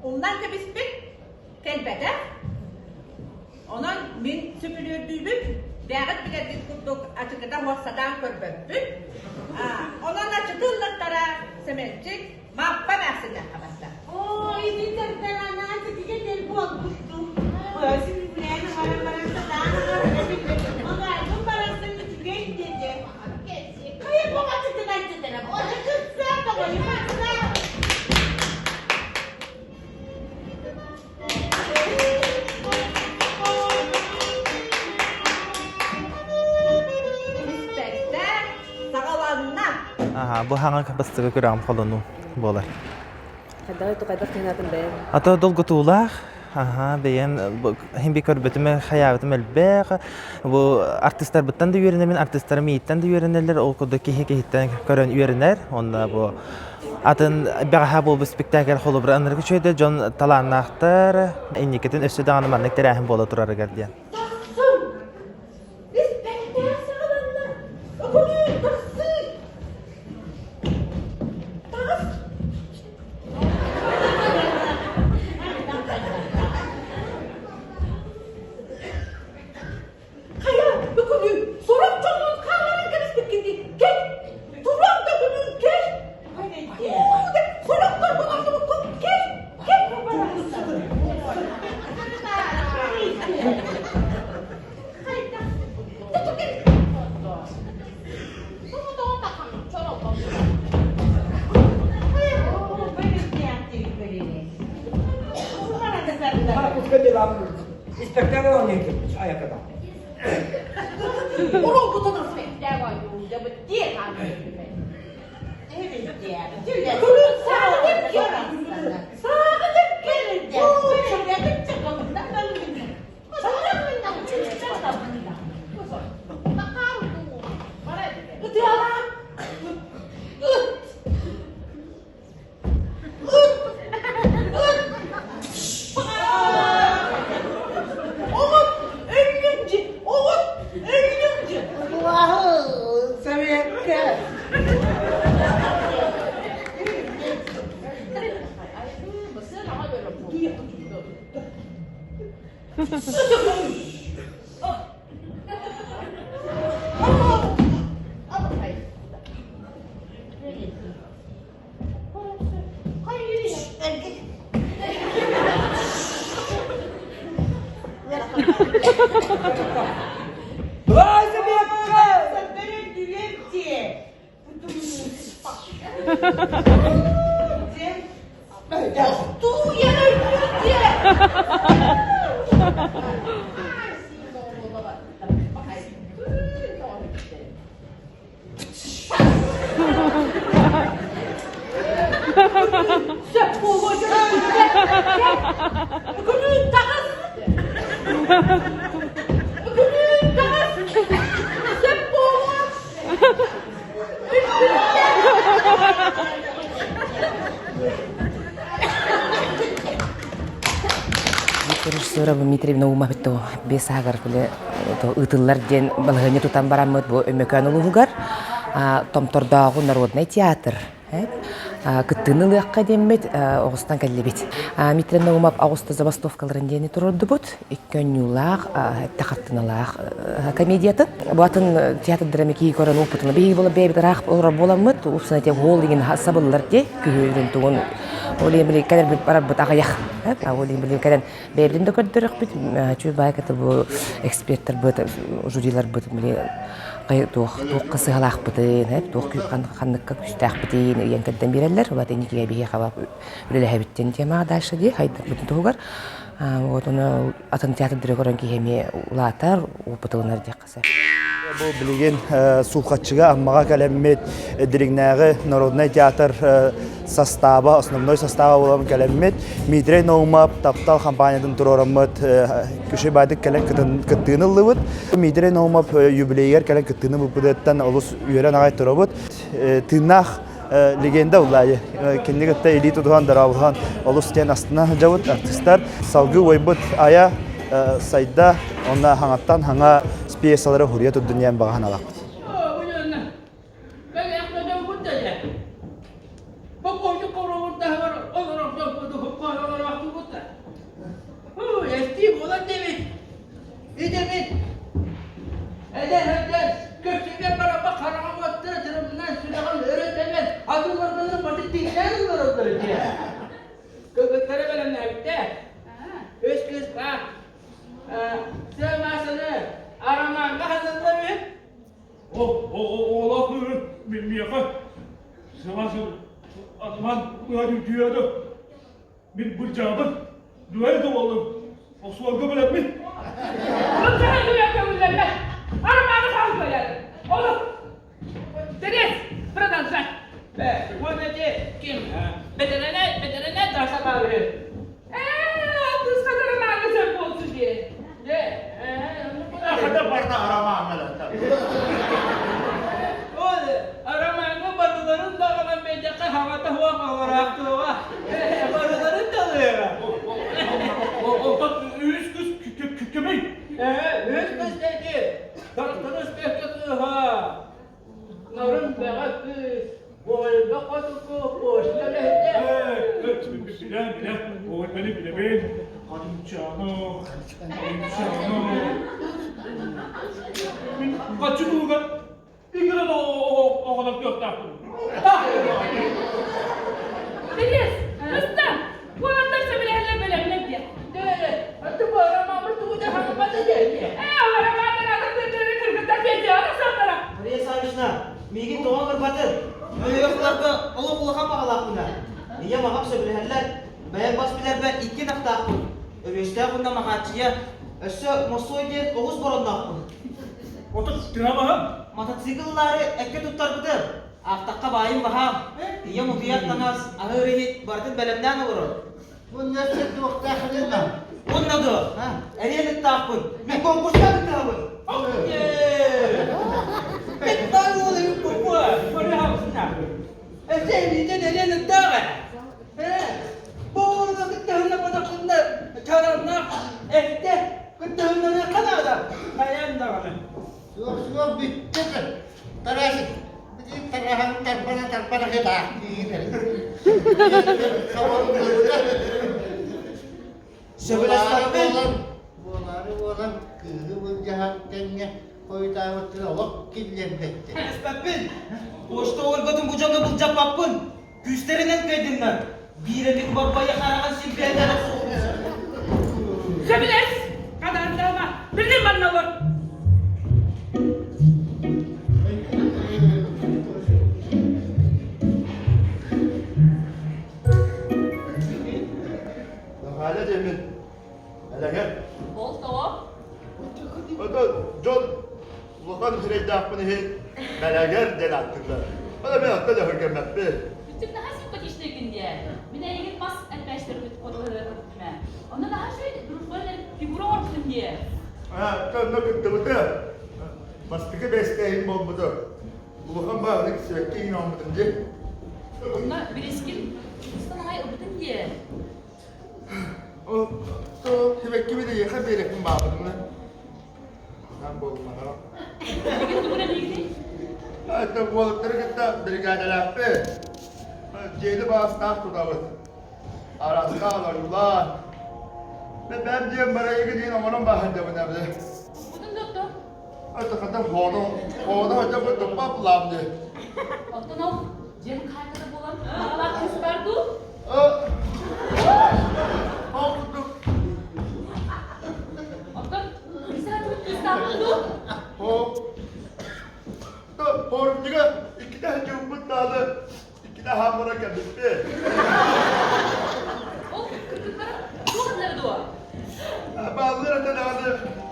умнан кэбиспит кэлбэтэх. Онон мин сөбүлүөрдүүбүн, бэйэҕит билэргит курдук ачыкыта суох сатаан көрбөппүн. Онон ачыкы ыллартара Сэмэнчик Мааппа эмээхсиннээххэ барда. Оо, итинтэрдэр анаан ситигэ тел буолбуттум. Сүүрэн баран баран сатаан Ону барарсын үчүгэй диэти. Хайа бу ачыкын аччытырам. Оны кытса тоҕойум атса. Испэктээк саҕаланна. Аха, бу хаҥа бастакы күрэҕим холонуу буолар. Хайдах хайдах тыынатын бэйэм? Ато долгутуулаах, аха, бэйэм хин би көрбөтүм, хайаабытым элбэх. Бу артистарбыттан да үөрэнэбин, артистарым мииттэн да үөрэнэллэр, ол курдук киһи киһиттэн көрөн үөрэнэр. Онно бу Атын бэҕэһээ буолбут спектакль холобура ынырык үчүгэйдэр дьон талааннаахтар, инникитин өссө даҕаны маннык тэрээһин буола турарыгар диэн. Тахсың! Испэктээх саҕаланна! Өкүлүүн, тахсыы! Таҕыс! Хайа, Өкүлүүн, сорох дьоҥҥун хаалларан кэбиспиккин дии. Кэл, туруом да Өкүлүүн, кэл! Сорохтор Кэл, кэл! оонньоотоҕо. Уруккутун спектакль ойуулдабыт дии хаалбытым. Режиссера Дмитрий Наумов бес аагар ыытыллар диэн балаһыанньа тутан бараммыт бу Өймөкөөн улууһугар Томтордооҕу народнай театр кыттыыны ылыахха диэммит оҕустан кэллибит. Дмитрий Наумов оҕуста забастовкаларын диэни туруордубут. Икки оонньуулаах, этте хартыналаах комедиятын. Бу атын театрдара кии көрөн опытын биһиги була бэйэбит ыраах олорор буоламмыт, упсана те уол игин сабыллар дии күһүөрүн тугун ол иһин били кэлэрбит барарбыт аҕыйах. Ол иһин били кэлэн бэйэбитин да көрдөрөхпүт, чуй баайката бу эксперттарбыт, жюриларбыт били туох туохха сыһалаахпытын, туох ханныкка күүстээхпитин ыйан кэрдэн биэрэллэр. Улаат инникигэ биһиэхэ үлэлэһэбиттэн темаҕа дальше дии хайдахпытын туһугар. Вот ону атын театрдары көрөн киһи эмиэ улаатар, опыт ылынар диэххэ сөп. Бу билигин Сулхаччыга Аммаҕа кэлэммит Дириҥнээҕи народнай театр састааба, основной састааба буолан кэлэммит Дмитрий Наумов таптал компаниятын туруораммыт күшү баайдык кэлэн кыттыыны ыллыбыт. Дмитрий Наумов юбилейигэр кэлэн кыттыыны ылбытыттан олус үөрэн аҕай турабыт. Тыыннаах легенда улаайы. Кинини кытта илии тутуһан, дорооболоһон олус диэн астына сылдьабыт артистар. Салгыы уойбут айа сайда, онно хаҥаттан хаҥа пьесалары хуруйа турдун диэн баҕа санаалаахпыт. Идэбит эдэр сылдьан көрсүгэ бараппа хараҕым уоттара тырымнаан сүрэҕим өрө тэбэн атыыларбынан баты тиҥнээн олороллор дии. Кыргыттары бэлэмнээбиттэр. Үс кыыс баар. Сыа Арамааҥҥа ханнылар үһү? Олох миэхэ сыма атыман ыа Мин былдьаабын, дуэл да буоллун, охсуорга билэммин. Былдьаһан дуэл көҥүллэммэт. Арамааны хаалбайар. Олох. Денис, продолжай. Уонна ити ким? Бэтэрэнэ, бэтэрэнэ Даша баар үһү. Ээ, кыыска Арамааҥҥа сөп буолсу дии. Дьэ, Хата барда Арамааҥҥа да. Ол Арамааҥҥа барыларын даҕанан биэрдэххэ хаҥата суох олораахтыаҕа. Барыларын да ылыаҕа. Онтон үс кыс кимий? Үс кыс дети. Тарахтан өспөккө кыыһа. Нарын бэҕэ кыыс. Буойга хотуку почта үлэһитэ. Билэн, билэн, Ольганы билэбин. Хадымчааны, Хадымчааны. Мин хаччы туһугар Игорь оҕолор кыахтаахпын. Денис, ыстан! Куораттар сөбүлэһэллэр бэлэмнэр диэн. Ээ, Романнар атын тыыннары кыргыттар пенсияҕа тахсыахтара. Мария Саввична, миигин тоҕо ыҥырбатын? Өйөөхлөргө олох улахан баҕалаахпына. Ийэм аҕам сөбүлэһэллэр. Бэйэм бас билэрбэр икки ынахтаахпын. Өвүөстээх уонна Махааччыйа. Өссө Мосуой диэн оҕус боронноохпун. Отут тыһамаһым. Мотоцикллаары эккэ туттарбытым. Аахтахха баайым баһаам. Ийэм утуйар таҥас, аһыыр иһит барытын бэлэмнээн олорор. Бу нәрсэ туохтаах ылына? Уонна дуо? Эриэн ыттаахпын. Мин конкурска кыттыһабын. Эсэһиитин эриэн ыттаах ээ. Бу уолга кыттыһынна бодоххунна чараннаах эстэ кыттыһыннарыахха наада. Хайаан даҕаны. Суох, суох бүттэ. Тарасик, тараһан тарбана тарбана хытаах диир. Сөбүлэспэппин. Буолаары буолан кыыһы былдьаһан тэҥҥэ хойутаабыттарын олох киллэрбэттэр. Сөбүлэспэппин. Почта Ольгатын бу дьоҥҥо былдьаппаппын. Күүстэринэн кыайдыннар. Биир эмит барбайа хараҕын силбээтэ Сөбүлэс! Хадаандаама! Билин манна олор! Наһаля диэммин элэгэр. Ол тоҕо? Ото дьон улахан сирэйдээхпин иһин бэлэгэр диэн ааттыыллар. Ол эмиэ оттон өһүргэммэппин. Бүттүк наһаа симпатичный күн диэ. Мин эйигин мас этмээчтэрбит хотуһары көрбүтүм ээ. Онно наһаа үчүгэй дружба фигура оҥорбутун диэ. Аа, онно кыттыбыты. Бастакы бэстэйим буолбуту. Улахан баҕалык сибэкки иҥин оҥорбутум дии. Онно бирискин устан аҕай ылбытын диэ. Ол сибэккибин эйиэхэ биэрэппин баабытымна. Нам буолматаҕа. Билигин тугу үлэлиигиний? Это уолаттары кытта бригадалаахпыт. Дьиэни баастаах тутабыт. Араастаан ойуулаан. Бэм диэн барайыгы диэн оҥорон бааһырдабын эбит. Бутун доттор. Это хата хоно, хоно хотя бы туппа плам дии. Оттон ол дьиэн хаайката буолан аҕалаах кыыс бар дуу? Ол курдук. Оттон кыыстаахпын дуу? О, Форумчуга иккитэ сылдьыбыппыт даҕаны иккитэ хааммара кэлбиппит. Ол кыргыттара туох этилэр дуо? Бааллар этэ даҕаны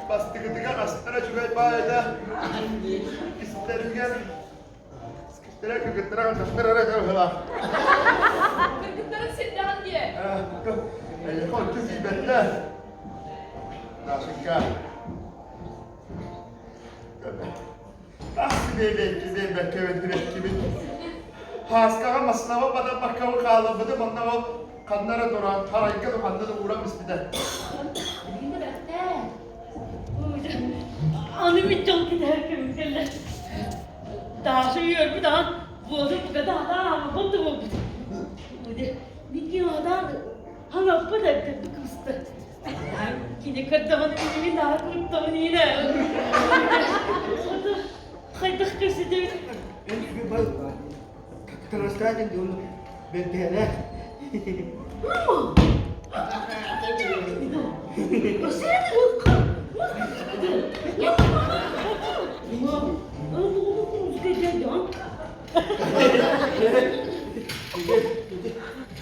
бастакытыгар астара үчүгэй баайда истэригэр истэрэ кыргыттара хантастар эрэ быһыылаах. Кыргыттарын сирдэҕин диэ. Эйиэхэ ончу тиийбэттэр. Дашенька. Тас биэбэккэбин Һааскаҕа массыынаҕа батарбаккабын хаалларбытым онно ол ханна эрэ туран харайга да ханна да ууран испитэ. Билигин да бэрэхтээ. Аны мин дьол кэтэһэр кэмим кэллэ. Даша үөрбүт аҕан буолун бугата адаан да буолбут. Мин адаан хаҥаппыт эрдэппи кыбыста. Кини көрдөҕүнэ мин наһаа куттабын иинэ. Хайдах көрсүтэбит? Таҥастаатын дьон бэргэһэлээх.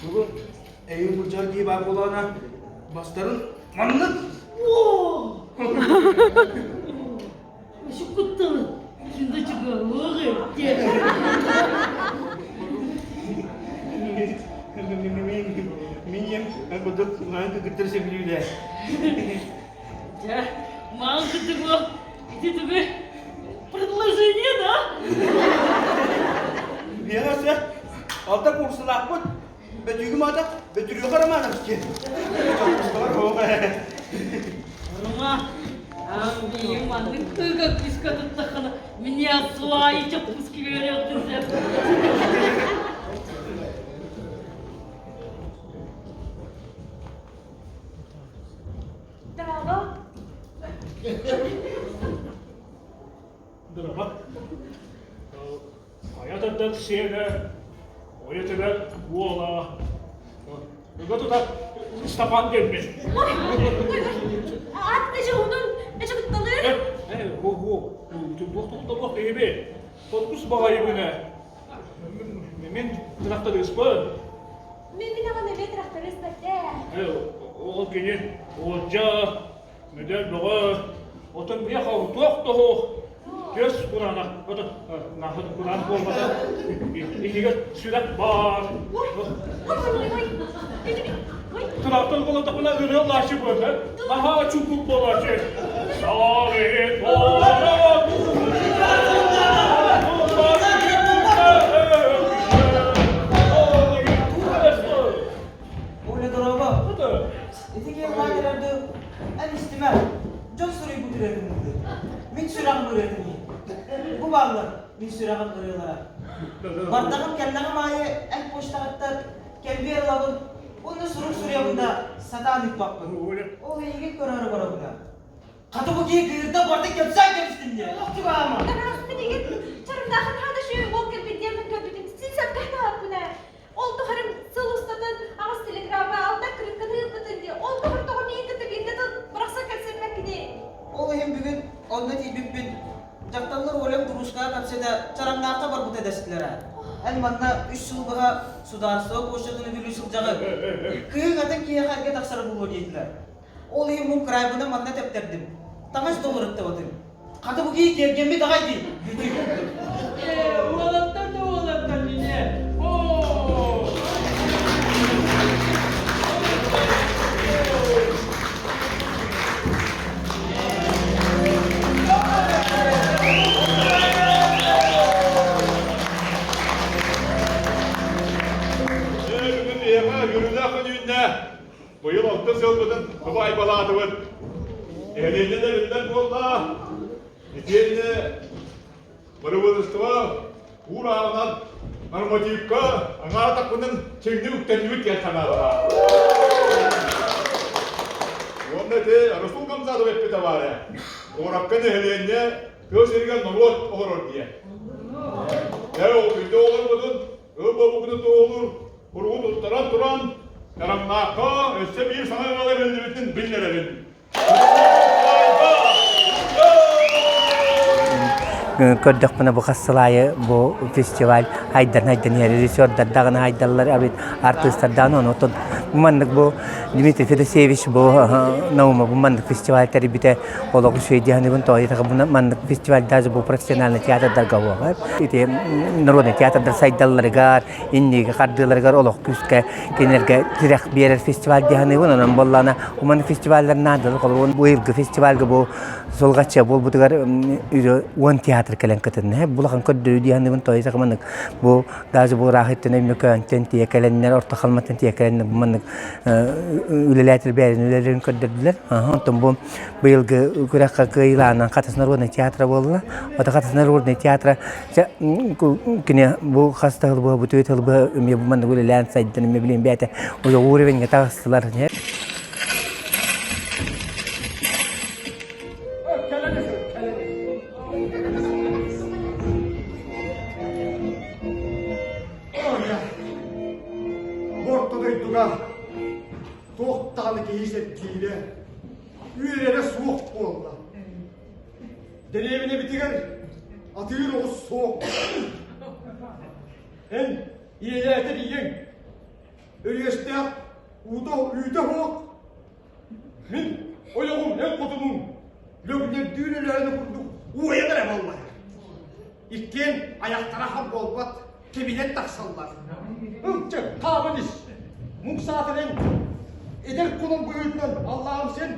Бүгүн эйин былдьар дии баар буолаана бастарын маннык Шукутталы Шunda чугуоҕу Минем кудук маан кыгыттар сөбүлүүлэр. Дьэ, маан кытыгы ити тугу предложение да? Миэхэ өссө алта курсулаахпыт Бөтүүгүм аата Бөтүрүөхэ Романович диэн. Рома, Андрей, маннык тыга кыыска туттаххына, меня сваи чоппуски берет Драго. Драго. Хайа тардар сиэнэ, ойо түбэр уола. Ыга тутар Ыстапаан диэммин. Ат эже онун эже кытталыр. Э, ху ху, туох туох киһиби. Тоткус баҕайыбын ээ. Мин тырахтарыыспын. Мен мин аҕам эмиэ тырахтарыыс бэрдэ. Э, ол кини Олдьа. Мэдэл бөҕө, отон миэхэ туох да суох. Түөс кураана, отон наахыт кураан буолбата. Иһигэр сүрэх баар. Тыраахтан холотохпуна ырыа лаачы буолар. Наһаа чуҥкук буолааччы. Саары Оля, дорообо. Ити киһи кэлэрдэ эн истимэ. Дьон суруйбут ырыатын ыллыр. Мин сүрэҕим ырыатын иһит. Бу бааллар мин сүрэҕим ырыалара. Бардаҕым кэллэҕим аайы эн почтаҕыттан кэмбиэр ылабын уонна сурук суруйабын да сатаан ыыппаппын. Ол эйигин көрөөрү барабын да. Хата бу киһи кыырда барда кэпсээн кэбистин диye. Олох чугаама. Мин игин чарымнаахын хаада шүй уол кэлбит диэммин көрбүтүм. Син сөпкө хааппын ээ. Ол тухары сыл устатын аҕыс телеграмма алта кырыкканы ыыппытын дии. Ол тухары тоҕо миигин кытта бииргэ тыл бырахсан кэлсиммэккиний? Ол иһин бүгүн онно тиийбиппин дьахталлар Олям Дружкаҕа кэпсэтэ Чараҥнаахха барбыта дэстилэр. Эн манна үс сыл быһа судаарыстыба почтатын үбүлүү сылдьаҕын. Кыыһыҥ атын киһиэхэ эргэ тахсара буолуо диэтилэр. Ол иһин мун кыраайбынан манна тэптэрдим. Таҥас да уларыттыбатым. Хата бу киһи киэргэммит аҕай дии, бүтүй курдук. Ээ, уолаттар да уолаттар мине. Оо! Ээ, бүгүн биһиэхэ үөрүүлээх күн үүннэ. Быйыл алтыс сылбытын сыбаайбалаатыбыт. Нэһилиэнньэ да биллэр буолла. Итиэннэ бырабыыталыстыба уурааҕынан нормативка аҥаатахпынан чиҥник үктэннибит диэн санаалара. Уонна ити Расул Гамзатов эппитэ баар ээ. Куоракка нэһилиэнньэ тыа сиригэр норуот олорор диэн. Ээ, ол күндү оҕолорбутун Ыл буолбуккутун туоһулуур куругу туттаран туран, Тарамнаахха өссө биир саҥа ыал эбиллибитин биллэрэбин. Көрдөхпүнэ бу хас сыл аайы бу фестиваль айдан айдан иһэр режиссердар даҕаны айдаллар эбит артыыстар даҕаны онон маннык бу Дмитрий Федосеевич бу Наума бу маннык фестиваль тэрийбитэ олох үчүгэй диэханыбын тоойутаха маннык фестиваль даже бу профессиональный театрдарга буолар ити народный театрдар сайдалларыгар инниги хардыыларыгар олох күүскэ кинилэргэ тирэх биэрэр фестиваль диэханыбын онон буоллаана уман фестиваллар наадалар холобур быйылгы фестивальга бу сулгачча буолбутугар уон театр кэлэн кытынна булахан көрдөрүү диэханыбын тоойутаха маннык бу даже бу ыраахыттан Өймөкөөнтөн тиэ кэлэннэр Орто Халыматтан тиэ кэлэннэр бу маннык үлэлээтэр бэйэлэрин үлэлэрин көрдөрдүлэр онтон бу быйылгы күрэххэ кыайыылаанан Хатас народнай театра буолла. Ото Хатас народнай театра кини бу хас да сыл бу түөрт сыл бу эмиэ бу маннык үлэлээн сайдан эмиэ билин бэйэтэ уровеньга таҕыстылар. Орто дойдуга туох даҕаны киһи сэргиирэ үөрэрэ суох буолла. Дэриэбинэбитигэр атыыр оҕус суох. Эн ийэлээтэр ийэҥ өрүөстээх уута үүтэ суох. Мин ойоҕум эн хотунуҥ лөҥнөрдүүр өлөөнө курдук уойан эрэ буолла. Иккиэн айахтара хам буолбат, кэбинэн тахсаллар. Ылчы, хааман ис. Муҥ саатар эн эдэр кулан быһыытынан Аллаһым сен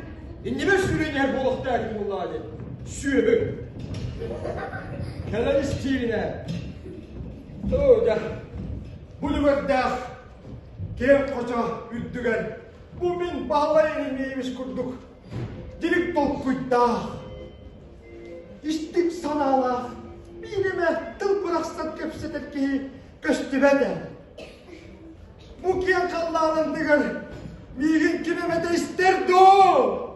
иннибэр сүүрэн иһэр буолуохтаах буоллаҕа диэн сүөһү. Кэлэн ис кииринэ. Оо, дьэ, бу үлүгэрдээх киэҥ хочо үрдүгэр бу мин Баһылай Еремеевич курдук дирик толкуйдаах истиҥ санаалаах, биир эмэ тыл бырахсан кэпсэтэр киһи көстүбэт ээ. Бу киэҥ халлаан анныгар миигин ким эмэтэ истэр дуо?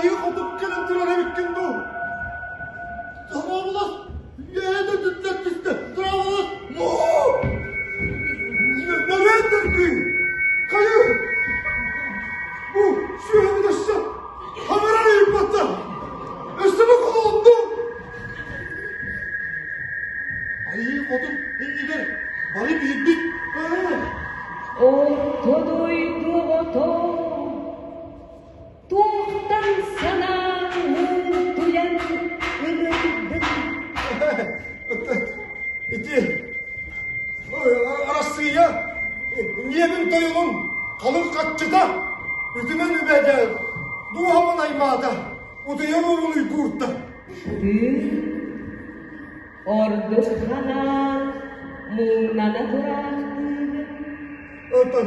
Айыы хотук кэлэн турар эбиккин дуу? Дорооболос! Үөһэ дойдуттан түстэ! Дорооболос! Ноо! Нөрүөн дөргүй! Хайы! Бу сүөһүбүт өссө хамырар ыйыппатта! Өссө бу холонду! Айыы хотун иннигэр бары биирбит! Орто дойду оҕото Туохтан санааҥ муунтуйан ыҥырдыҥ? Ити Арассыыйа ньиэбин тойонун халыҥ хаччыта үтүмэн үбэ дууһабын аймаата, утуйар уурун уйгуурта. Тыын ордук ханаан муҥнана тураахтыыгын. Оттон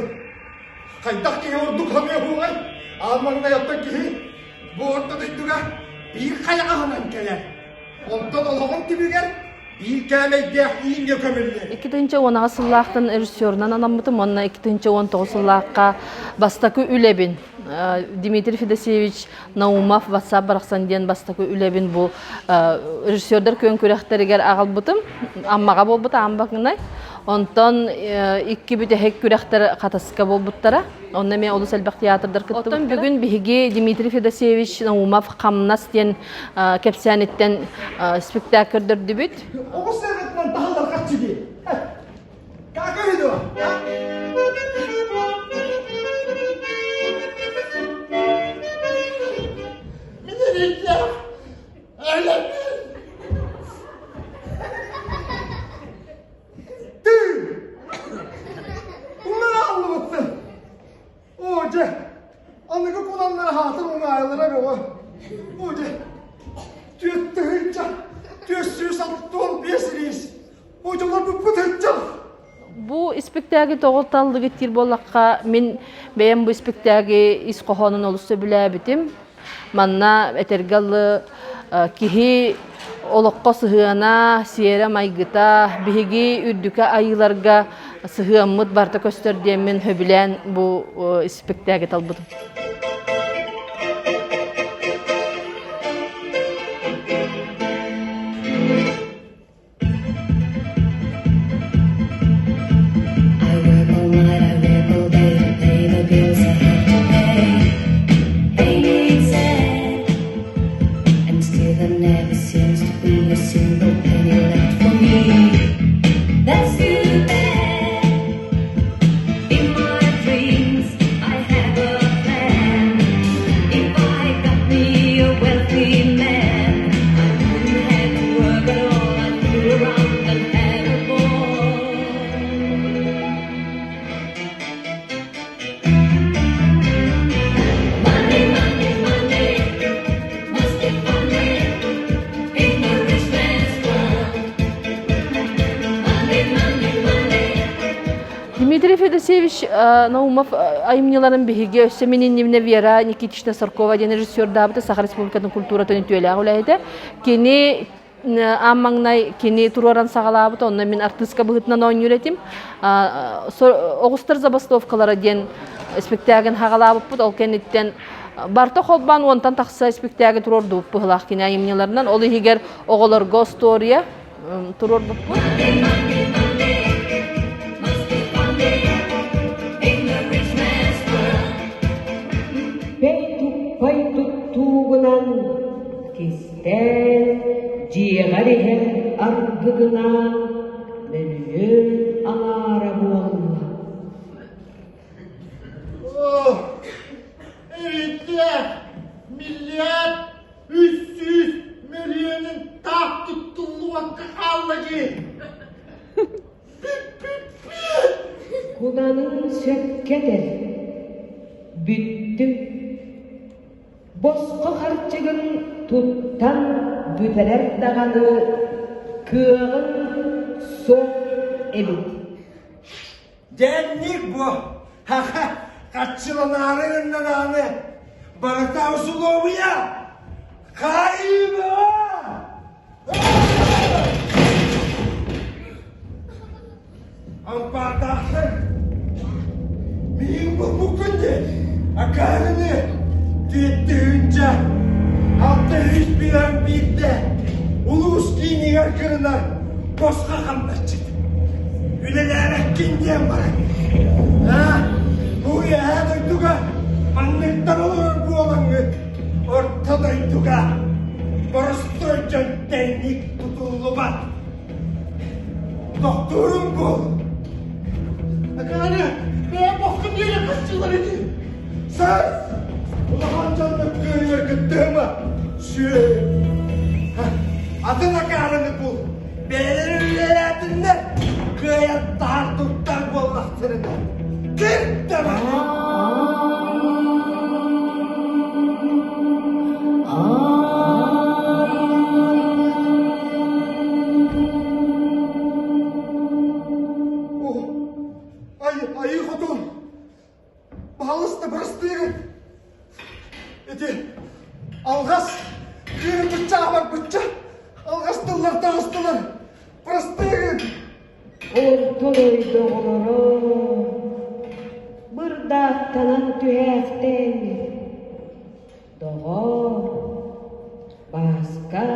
Хайдах киһи ордук ханыа буолай? Аан маҥнай оттон киһи бу орто дойдуга биир хайаҕаһынан кэлэр. Онтон олоҕун түмүгэр биир кээмэйдээх ииҥҥэ көмүллэр. 2018 сыллаахтан режиссерунан анаммытым уонна 2019 сыллаахха бастакы үлэбин Дмитрий Федосеевич Наумов WhatsApp барахсан диэн бастакы үлэбин бу режиссердар күөн күрэхтэригэр аҕалбытым. Аммаҕа буолбут аан бакынай. Онтон икки бүтэһик күрэхтэр Хатаска буолбуттара. Онно эмиэ олус элбэх театрдар кыттыбыттара. Оттон бүгүн биһиги Дмитрий Федосеевич Наумов «Хамнас» диэн кэпсээниттэн спектакль көрдөрдүбүт. Оҕус сыарҕатынан таһыллар харчы дии. Как виду? Умнааллыбыттын. Оо, дьэ, аныгы кунаннара хаатыр уҥаайылара бөҕө. Оо, дьэ, 4 465 рейс. Бу дьолорбуппут ыччал. Бу испиктээги тоҕо таллыгыт диир буоллахха, мин бэйэм бу испиктээги ис хоһоонун олус сөбүлээбитим. Манна этэргэ дылы киһи олоххо сыһыана, сиэрэ-майгыта, биһиги үрдүкэ айыыларга сыһыаммыт барыта көстөр диэммин сөбүлээн бу испиктээги талбытым. Дмитрий Федосеевич Наумов айымньыларын биһиги өссө мин иннибинэ Вера Никитична Соркова диэн режиссердаабыта Саха Республикатын культуратын үтүөлээх үлэһитэ. Кини аан маҥнай кини туруоран саҕалаабыт, онно мин артыыска быһыытынан оонньуур этим. Оҕустар забастовкалара диэн спектаклын хаҕалаабыппыт. Ол кэнниттэн барыта холбоон уонтан тахса спектакль туруордубут быһылаах кини айымньыларынан. Ол иһигэр оҕолорго остуоруйа туруорбуппут. Бэй туппай туттуугунан кистээн дьиэҕэр иһэр аргыгынаан мөлүйүөн аҥаара буолла. Эриттэ миллиард 300 мөлүйүөнүн таах туттуллубакка хаалла дии. Кунаның сөпкө этэр. Бүттүм. Босхо харчыгын туттан бүтэрэр даҕаны кыаҕыҥ суох эбит. Дьэнник бу, ха-ха, хаччыланаары гыннанааны, барыта усулуобуйа, хаайыы Ампаардаахтар миигин булбуккун дии, акаарыны, түөттүһүнчэ. 600 билэн биирдэ улуус киинигэр кырынар босхо хамначчыт. Үлэлээбэккин диэн баран. Аа, бу үөһээ дойдуга манныктар олорор буолаҥҥыт орто дойдуга боростуой дьон тэҥник тутуллубат. Тохтуурум буол. Акаары, бэйэм босхо биэрэ хаччылар ити. Саас! Улахан дьон мөккүөрүгэр кыттыһыма. Сүө. Атын акаарыны бул. Бэйэлэрэ үлэлээтиннэр, кыайан таһар туттар буоллахтарына. Кир даҕаны! Ай, айыы хотун! Баһалыста бырастыыгын! Ити алҕас кыыры бычча барбычча алҕас тыллар таҕыстылар. Бырастыыгын! Орто дойду оҕолоро бырдааттанан түһээхтээҥҥит Доҕоор, Бааска,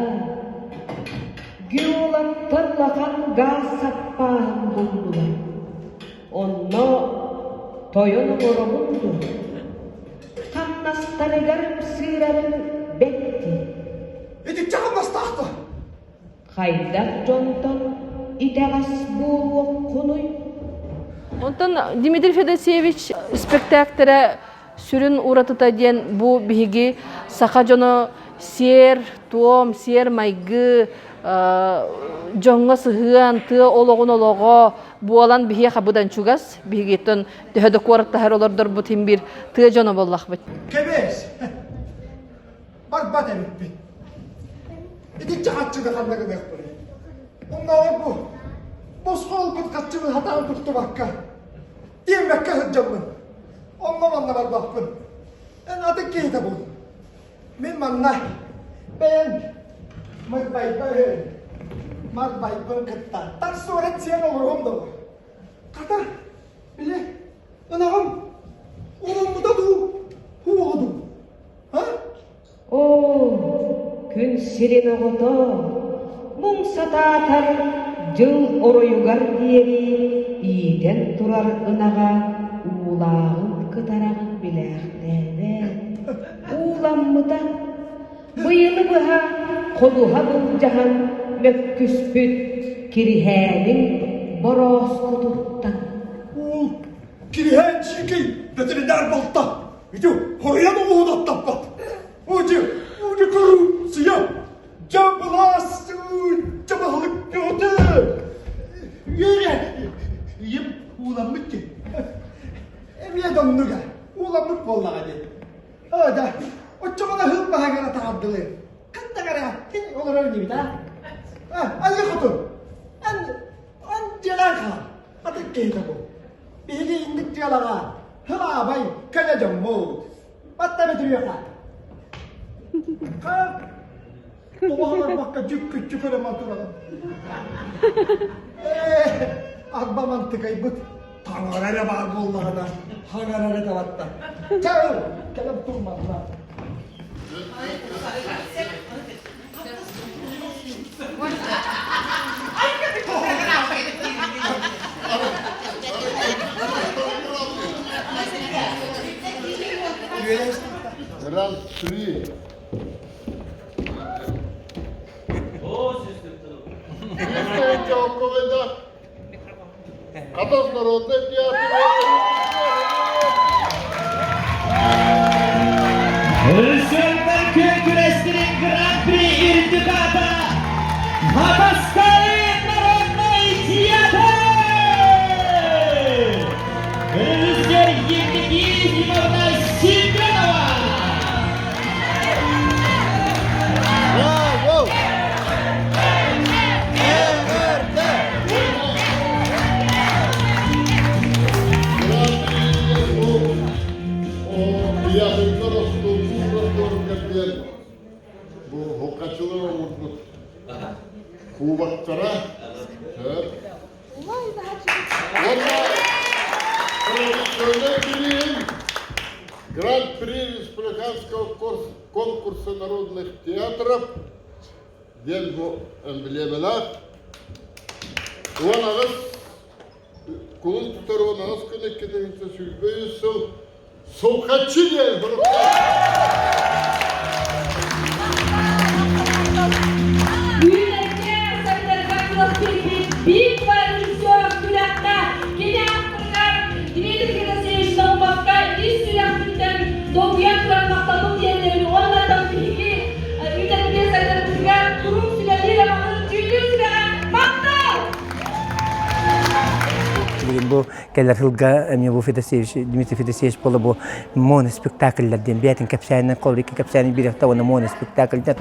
геологтар улахан гаас саппааһын буллулар. Онно тойон оҥоробун дуо? Хамнастарыгар ымсыырарыҥ бэрт дии. Итиччэ хамнастаах дуо? Хайдах дьонтон итэҕэс буолуоххунуй? Онтон Дмитрий Федосеевич спектактара сүрүн уратыта диэн бу биһиги саха дьоно сиэр, туом, сиэр майгы, дьоҥҥо сыһыан, тыа олоҕун олоҕо буолан биһиэхэ быдан чугас. Биһигиттэн төһө да куораттаһар олордорбут иһин биир тыа дьоно буоллахпыт. Кэбиэс! Барбат эбиппин. Итиччэ хаччыны ханна гыныахпыный? Оннооҕор бу босхо ылбыт хаччыбын хатаан туттубакка, тиэммэккэ сылдьаммын, онно-манна барбаппын. Эн атын киһитэ бул. Мин манна бэйэм Марбайбын, Марбайбын кытта тахсыарат сиэн олоруом да Хата, били, ынаҕым улуммута дуу, уоҕа дуу? Оо, күн сирин оҕото, муҥ сатаатар дьыл оройугар диэри иитэн турар ынаҕа уулааҕын кытараҕын билээхтээбэт, ууламмыта. Быйылы быһа ходуһа былдьаһан мөккүспүт Кириһээнин борооскутуттан. Уол Кириһээн чиикэй ветеринар балта Ити хоруйан оҕуһун аттаппат. Ути, ути коррупция, дьэ былаас, дьэ баһылык бөҕөтө. Үөрэ, ийэм ууламмыт дии. Эмиэ да оннуга, ууламмыт буоллаҕа дии. Оо да, оччоҕуна хыл баһыгар атаҕардылыы. Хантан эрэ кини олорор инибит а? Айыы хотун, эн, эн дьиэлээн хаал, атын киһитэ бу. Биһиги инник дьыалаҕа Һылаабай көнө дьоммут. Батта бөтүрүөхэ. Ха, тоҕо дьүккүччү көрө туралым. Ээ, арба мантыкайбыт таҥара эрэ баар буоллаҕына, хаҥара эрэ табатта. Чэ, кэлэн турманна. Гран-при. Хатас народнай театр. Режиссердар күөн күрэстэрин Гран-при үрдүк аата Хатастары народнай театр! Режиссер Евдокия Ефимовна Семенова! Браво! Ятыктар остуолбут диэн бу хоккаччылар оҥорбут кубоктара сөп. Уонна традиционнай билиин. Гран-при республиканского конкурса народных театров диэн бу эмблемэлээх 18 кулун тутар 18 күн 2023 сыл Сулхаччы диэн Үүнэргэ сайдарга кыах биэрбит биир режиссер күрэххэ кини авторыгар Дмитрий Федосеевич Наумовка ис сүрэхпиттэн долгуйан туран махталбын тиэрдэбин уонна там биһиги үүнэргэ сайдарбытыгар куруук сүбэлиир амаҕын дьүүллүүр сүбэҕэ махтал! Билигин бу кэлэр сылга эмиэ бу Федосеевич Дмитрий Федосеевич буола бу моноспектакльлар диэн бэйэтин кэпсээнин холбуйка кэпсээнин бириэхтэ уонна моноспектакльдар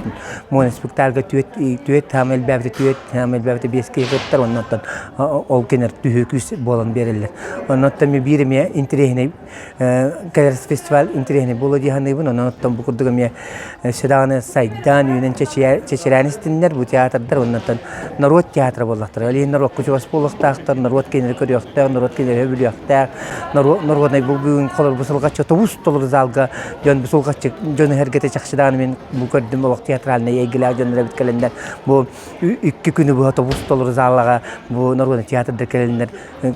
моноспектакльга түөт түөт хаама элбээбитэ түөт хаама элбээбитэ биэс киһи кыттар оннуттан ол кинилэр түһүү күүс буолан биэрэллэр оннуттан эмиэ биир эмиэ интэриэһинэй кэлэр фестиваль интэриэһинэй буолуо дии саныыбын онон оттон бу курдук эмиэ өссө даҕаны сайдан үүнэн чэчирээн истиннэр бу театрдар оннуттан норуот театра буоллахтара. Ол иһин норуокка чугас буолуохтаахтар, норуот кинилэри көрүөхтээх, норуот кинилэри өбүлүөхтээх, норуодунай бу бүгүн холор бу сылгаччы тобус толору залга дьон бу сылгаччы дьон эһэргэтэ чахчы даҕаны мин бу көрдүм олох театральнай эйгэлээх дьоннор эбит кэлэннэр бу икки күнү быһа тобус толору залаҕа бу норуодунай театрдар кэлэннэр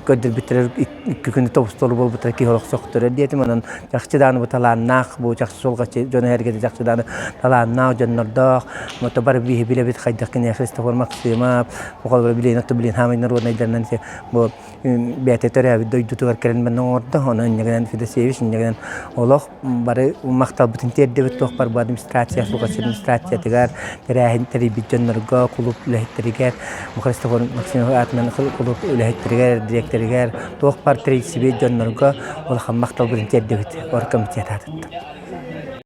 көрдөрбүттэрэ икки күнү тобус толору буолбуттара киһи олох сөхтөрөр диэтим онон чахчы даҕаны бу талааннаах бу чахчы суолгаччы дьоно эргэтэ чахчы даҕаны талааннаах дьоннордоох мото бары биһи билэбит хайдах киниэхэ Христофор Максимов бу холобура билиэн отто билиэн хаамай народнайдарынан бу бэйэтэ төрөөбүт дойдутугар кэлэн манна оҥордо онон инньэ Федосеевич инньэ олох бары махталбытын тиэрдэбит туох бар бу администрация Сулҕаччы администрациятыгар тэрээһин тэрийбит дьоннорго кулууп үлэһиттэригэр Христофор Максимов аатынан кулууп үлэһиттэригэр дириэктэригэр туох бар тэрийсибит дьоннорго улахан махталбытын тиэрдэбит оргкомитет аатыттан.